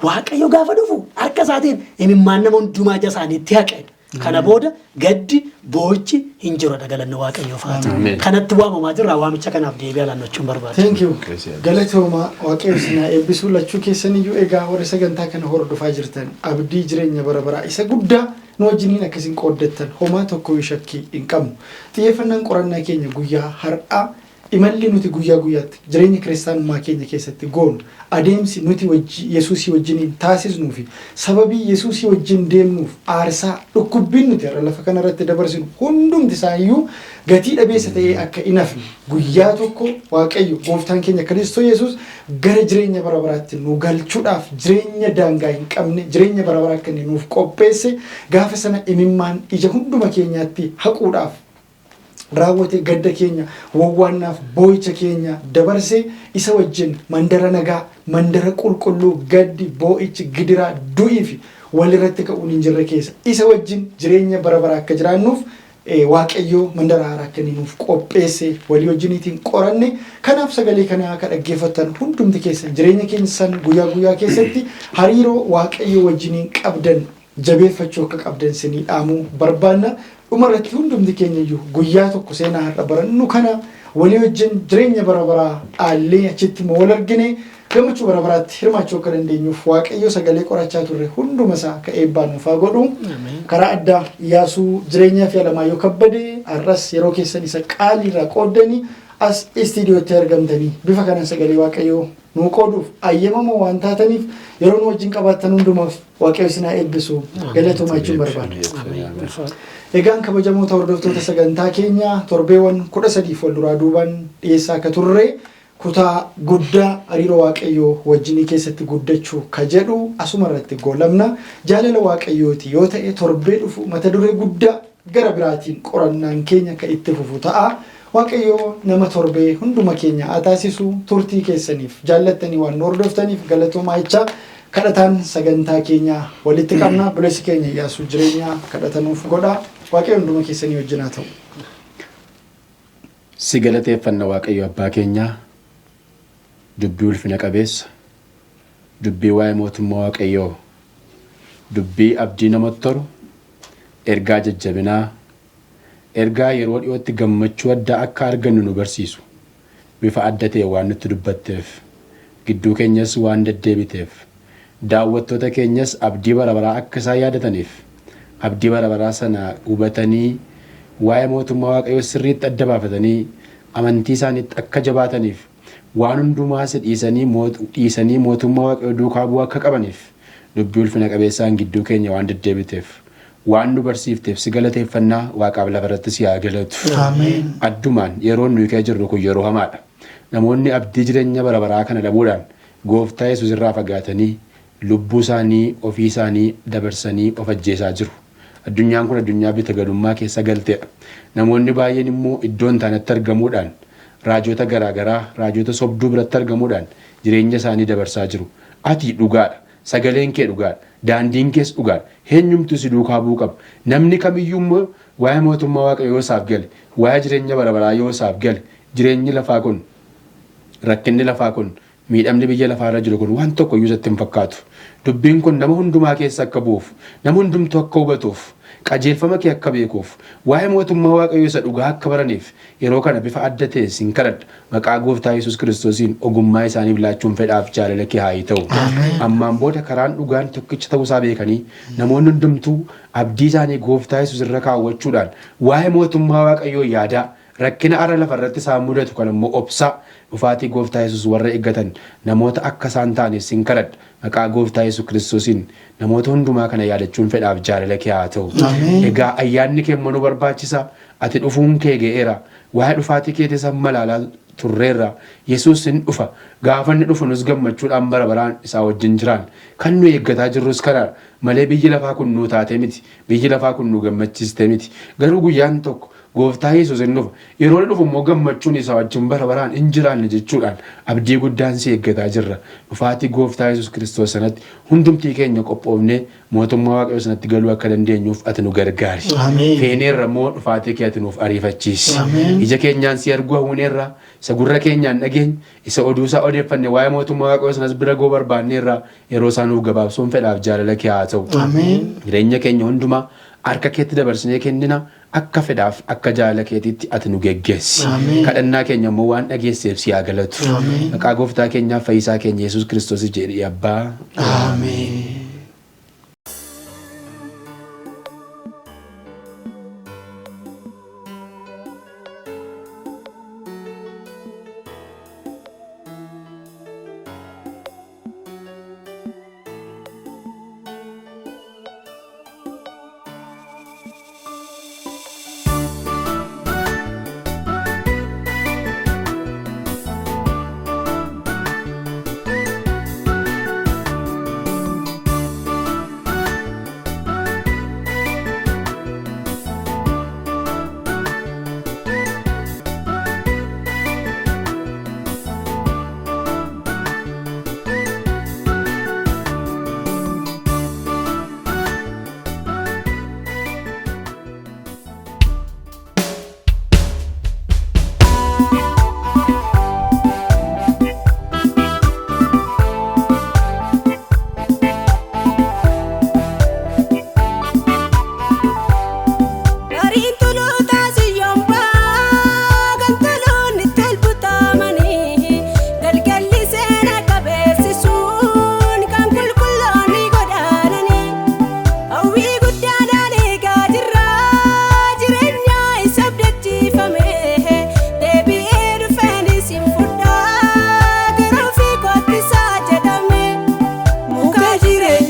Speaker 3: Waaqayyo gaafa dhufu harka isaatiin imimmaan nama hundumaa ija isaaniitti haqe. Kana booda gaddi, boo'ichi hin jiru. Galanni Waaqayyoof haa ta'u.
Speaker 2: Ameen.
Speaker 3: Kanatti waamamaa jirra. Waamicha kanaaf deebi'aa laannachuun barbaada.
Speaker 1: Thank you.
Speaker 2: Yes.
Speaker 1: Galatooma, Waaqayyo isin haa eebbisuu lachuu keessaniyyuu. Egaa warri sagantaa kana hordofaa jirtan, abdii jireenya bara baraa isa guddaa nu wajjiniin akkasiin qooddattan homaa tokko shakkii hin qabnu. Xiyyeeffannaan qorannaa keenya guyyaa har'aa Imalli nuti guyyaa guyyaatti jireenya kiristaanummaa keenya keessatti goonu, adeemsi nuti Yesuusii wajjiniin taasisnuu fi sababii Yesuusii wajjin deemnuuf aarsaa dhukkubbiin nuti har'a lafa kanarratti dabarsinu hundumti isaayyuu gatii dhabeessa ta'ee akka hin hafne, guyyaa tokko Waaqayyo gooftaan keenya Kiristoos Yesuus gara jireenya bara baraatti nu galchuudhaaf, jireenya daangaa hin qabne, jireenya bara baraa akka inni nuuf qopheesse, gaafa sana imimmaan ija hunduma keenyaatti haquudhaaf raawwate, gadda keenya, wawwaannaaf boo'icha keenya dabarse, isa wajjin mandara nagaa, mandara qulqulluu, gaddi, boo'ichi, gidiraa, du'ii fi walirratti ka'uun hin jirre keessa isa wajjin jireenya bara baraa akka jiraannuuf Waaqayyo mandara haaraa akka inni nuuf qopheesse walii wajjiniitiin qoranne. Kanaaf sagalee kana akka dhaggeeffattan hundumti keessan jireenya keessan guyyaa guyyaa keessatti hariiroo Waaqayyo wajjiniin qabdan jabeeffachuu akka qabdan isinii dhaamuu barbaanna. Dhumarratti hundumti keenya iyyuu guyyaa tokko seenaa har'a barannu kana walii wajjin jireenya bara baraa dhaallee, achitti immoo wal argine gammachuu bara baraatti hirmaachuu akka dandeenyuuf Waaqayyo sagalee qorachaa turre hunduma isaa akka eebbaan nuuf haa godhu. Karaa addaa Iyyaasuu Jireenyaa fi Alamaayyoo Kabbadee, har'as yeroo keessan isa qaalii irraa qooddanii as istiidiyootti argamtanii bifa kanaan sagalee Waaqayyoo nuu qooduuf ayyamamoo waan taataniif, yeroo nu wajjin qabaattan hundumaaf Waaqayyo isin haa eebbisu, galatoomaa jechuun barbaada. Egaan kabajamoota hordoftoota sagantaa keenya, torbeewwan 13f wal duraa duubaan dhiyeessaa akka turre kutaa guddaa hariiroo Waaqayyoo wajjinii keessatti guddachuu ka jedhu asuma irratti goolabna. Jaalala Waaqayyooti yoo ta'e torbee dhufu mata duree guddaa gara biraatiin qorannaan keenya ka itti fufu ta'a. Waaqayyoo nama torbee hunduma keenya haa taasisu. Turtii keessaniif, jaallattanii waan nu hordoftaniif galatoomaa jechaa, kadhataan sagantaa keenya walitti qabna. Obboleessi keenya Iyyaasuu Jireenyaa kadhata nuuf godha. Waaqayyo hunduma keessanii wajjin haa ta'u.
Speaker 2: Si galateeffanna, Waaqayyo Abbaa keenyaa, dubbii ulfina qabeessa, dubbii waa'ee mootummaa Waaqayyoo, dubbii abdii namatti toru, ergaa jajjabinaa, ergaa yeroo dhiyootti gammachuu addaa akka argannu nu barsiisu bifa adda ta'e waan nutti dubbatteef, gidduu keenyas waan deddeebiteef, daawwattoota keenyas abdii bara baraa akka isaan yaadataniif, abdii bara baraa sana hubatanii, waa'ee mootummaa Waaqayyoo sirriitti adda baafatanii amantii isaaniitti akka jabaataniif, waan hundumaa si dhiisanii mootummaa Waaqayyoo duukaa bu'uu akka qabaniif, dubbii ulfina qabeessaan gidduu keenya waan deddeebiteef, waan nu barsiifteef si galateeffannaa. Waaqaaf lafa irratti si haa galatu.
Speaker 1: Ameen.
Speaker 2: Addumaan yeroon nuyi kee jirru kun yeroo hamaadha. Namoonni abdii jireenya bara baraa kana dhabuudhaan gooftaa Yesuus irraa fagaatanii lubbuu isaanii ofii isaanii dabarsanii of ajjeesaa jiru. Addunyaan kun addunyaa bita galummaa keessa galteedha. Namoonni baay'een immoo iddoo hin taanetti argamuudhaan, raajota garaagaraa, raajota sobduu biratti argamuudhaan jireenya isaanii dabarsaa jiru. Ati dhugaadha. Sagaleen kee dhugaadha. Daandiin kees dhugaadha. Eenyumtu si duukaa bu'uu qaba. Namni kamiyyuu immoo waa'ee mootummaa Waaqayyoo yoo isaaf gale, waa'ee jireenya bara baraa yoo isaaf gale, jireenyi lafaa kun, rakkinni lafaa kun, miidhamni biyya lafaarra jiru kun waan tokko iyyuu isatti hin fakkaatu. Dubbiin kun nama hundumaa keessa akka bu'uuf, nama hundumtuu akka hubatuuf, qajeelfama kee akka beekuuf, waa'ee mootummaa Waaqayyoo isa dhugaa akka baraniif yeroo kana bifa adda ta'e sin kadhadha. Maqaa gooftaa Yesuus Kiristoosiin ogummaa isaaniif laachuun fedhaaf jaalala kee haa ta'u. Ammaan booda karaan dhugaan tokkicha ta'uusaa beekanii namoonni hundumtuu abdii isaanii gooftaa Yesuus irra kaawwachuudhaan waa'ee mootummaa Waaqayyoo yaadaa, rakkina arra lafa irratti isaan mudatu kan immoo obsaa dhufaatii gooftaa Yesuus warra eeggatan namoota akka isaan ta'aniif sin kadhadha. Maqaa gooftaa Yesuus Kiristoosiin namoota hundumaa kana yaadachuun fedhaaf jaalala kee haa ta'u. Egaa ayyaanni kee immoo nu barbaachisa. Ati dhufuun kee ga'eera. Waa'ee dhufaatii keetis amma ilaalaa turreerra. Yesuus hin dhufa. Gaafa inni dhufu nus gammachuudhaan bara baraan isaa wajjin jiraan. Kan nu eeggataa jirrus kanaadha. Malee biyyi lafaa kun nuu taatee miti. Biyyi lafaa kun nu gammachiistee miti. Garuu guyyaan tokko gooftaa Yesuus hin dhufa. Yeroo inni dhufu immoo gammachuun isaa wajjin bara baraan hin jiraanne jechuudhaan abdii guddaan si eeggataa jirra. Dhufaatii gooftaa Yesuus Kiristoos sanatti hundumtii keenya qophoofnee mootummaa Waaqayyoo sanatti galuu akka dandeenyuuf ati nu gargaari.
Speaker 1: Ameen.
Speaker 2: Feeneerra immoo dhufaatii kee ati nuuf ariifachiisi.
Speaker 1: Ameen.
Speaker 2: Ija keenyaan si arguu hawwineerra, isa gurra keenyaan dhageenye, isa oduu isaa odeeffanne, waa'ee mootummaa Waaqayyoo sanas bira ga'uu barbaanneerra, yeroo isaa nuuf gabaabsuun fedhaaf jaalala kee haa ta'u.
Speaker 1: Ameen.
Speaker 2: Jireenya keenya hundumaa harka keetti dabarsinee kennina, akka fedhaaf akka jaalala keetiitti ati nu geggeessi.
Speaker 1: Ameen.
Speaker 2: Kadhannaa keenya immoo waan dhageesseef si haa galatu.
Speaker 1: Ameen.
Speaker 2: Maqaa gooftaa keenyaaf fayyisaa keenya Yesuus Kiristoos jedhi Abbaa.
Speaker 1: Ameen.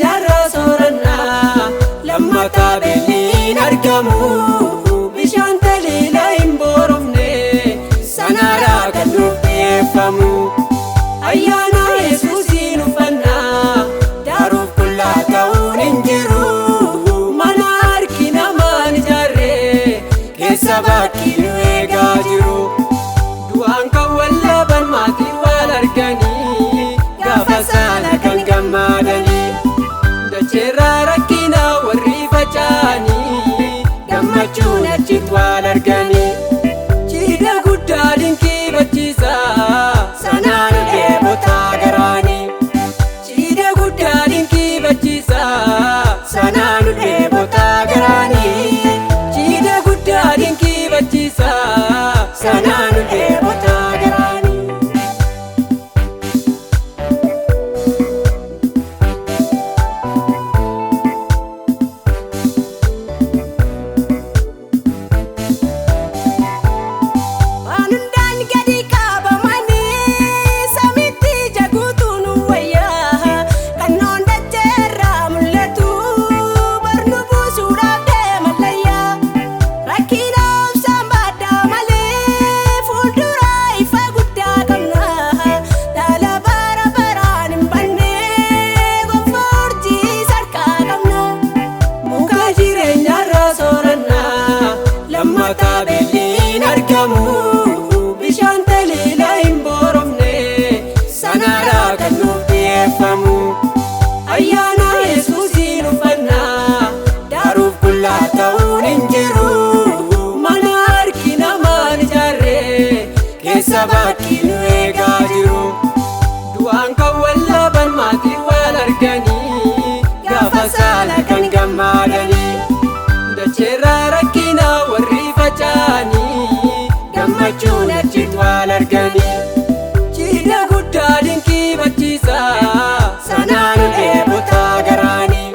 Speaker 4: jireenyarraa soorannaa lammataa beelliin argamu bishaan taliila hin boorofne sanaadhaa kan nuuf dhiyeeffamu ayyaana Yesuusiin uffannaa daaruuf qullaa ta'uun hin jiru mana harki namaan ijaarree keessa bakki nu eegaa jiru du'aan kan wallaaban maatiin wal arganii gaafa sana kan gammadanii dacheerraa rakkina warri faca'anii gammachuun achitti wal arganii cidha guddaa dinqii bachiisaa sanaan dheebotaa garaanii cidha guddaa dinqii bachiisaa sanaan dheebotaa garaanii cidha guddaa dinqii bachiisaa sanaan dheebotaa garaanii.
Speaker 5: Waan hundaan gadi qabamanii samitti jaguutu nu wayyaa kannoon dacheerraa mul'atu barnu buusuudhaaf deeman layyaa rakkina obsaan baadhaa malee fuuldura ifa guddaa qabna dhaala bara baraan hin banne gonfoo urjii sarkaa qabna.
Speaker 4: Muka jireenyarraa soorannaa lammataa beelliin argamu bishaan taliila hin boorofne sanaadhaa kan nuuf dhiyeeffamu ayyaana Yesuusiin uffannaa daaruuf qullaa ta'uun hin jiru mana harki namaan ijaarree keessa bakki nu eegaa jiru du'aan kan wallaaban maatiin wal arganii gaafa sana kan gammadanii dacheerraa rakkina warri faca'anii gammachuun achitti wal arganii cidha guddaa dinqii bachiisaa sanaan dheebotaa garaanii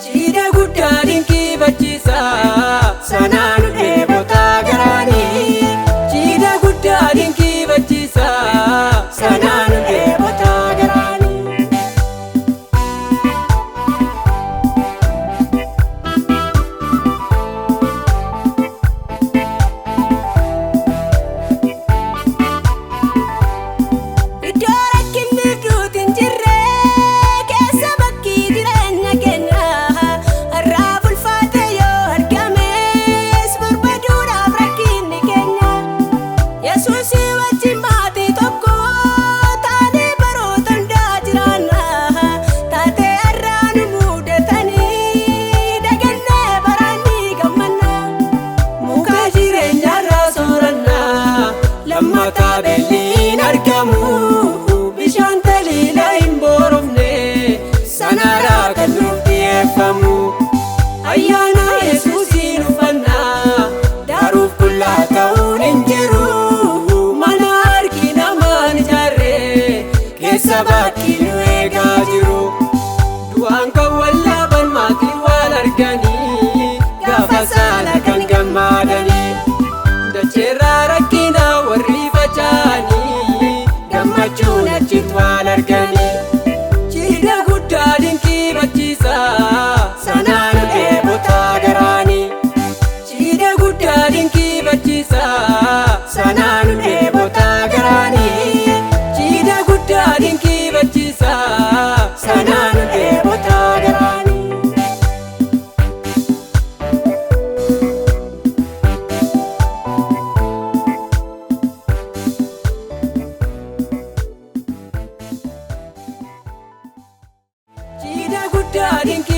Speaker 4: cidha guddaa dinqii bachiisaa sanaan dheebotaa garaanii cidha guddaa dinqii bachiisaa sanaan dheebotaa garaanii.
Speaker 5: Iddoo rakkinni duuti hin jirre keessa bakki jireenya keenya har'aaf ulfaate yoo argames barbaaduudhaaf rakkinni keenya Yesuusii wajjin maatii tokko taanee baroota hundaa jiraanna taatee har'aa nu mudatanii dagannee baraan ni gammanna.
Speaker 4: Muka jireenyarraa soorannaa lammataa beelliin argamu bishaan taliila hin boorofne sanaadhaa kan nuuf dhiyeeffamu ayyaana Yesuusiin uffannaa daaruuf qullaa ta'uun hin jiru mana harki namaan ijaarree keessa bakki nu eegaa jiru du'aan kan wallaaban maatiin wal arganii gaafa sana kan gammadanii dacheerraa rakkina warri faca'anii gammachuun achitti wal arganii cidha guddaa dinqii bachiisaa sanaan dheebotaa garaanii cidha guddaa dinqii bachiisaa sanaan dheebotaa garaanii cidha guddaa dinqii bachiisaa sanaan dheebotaa garaanii. Cidha guddaa dinqii.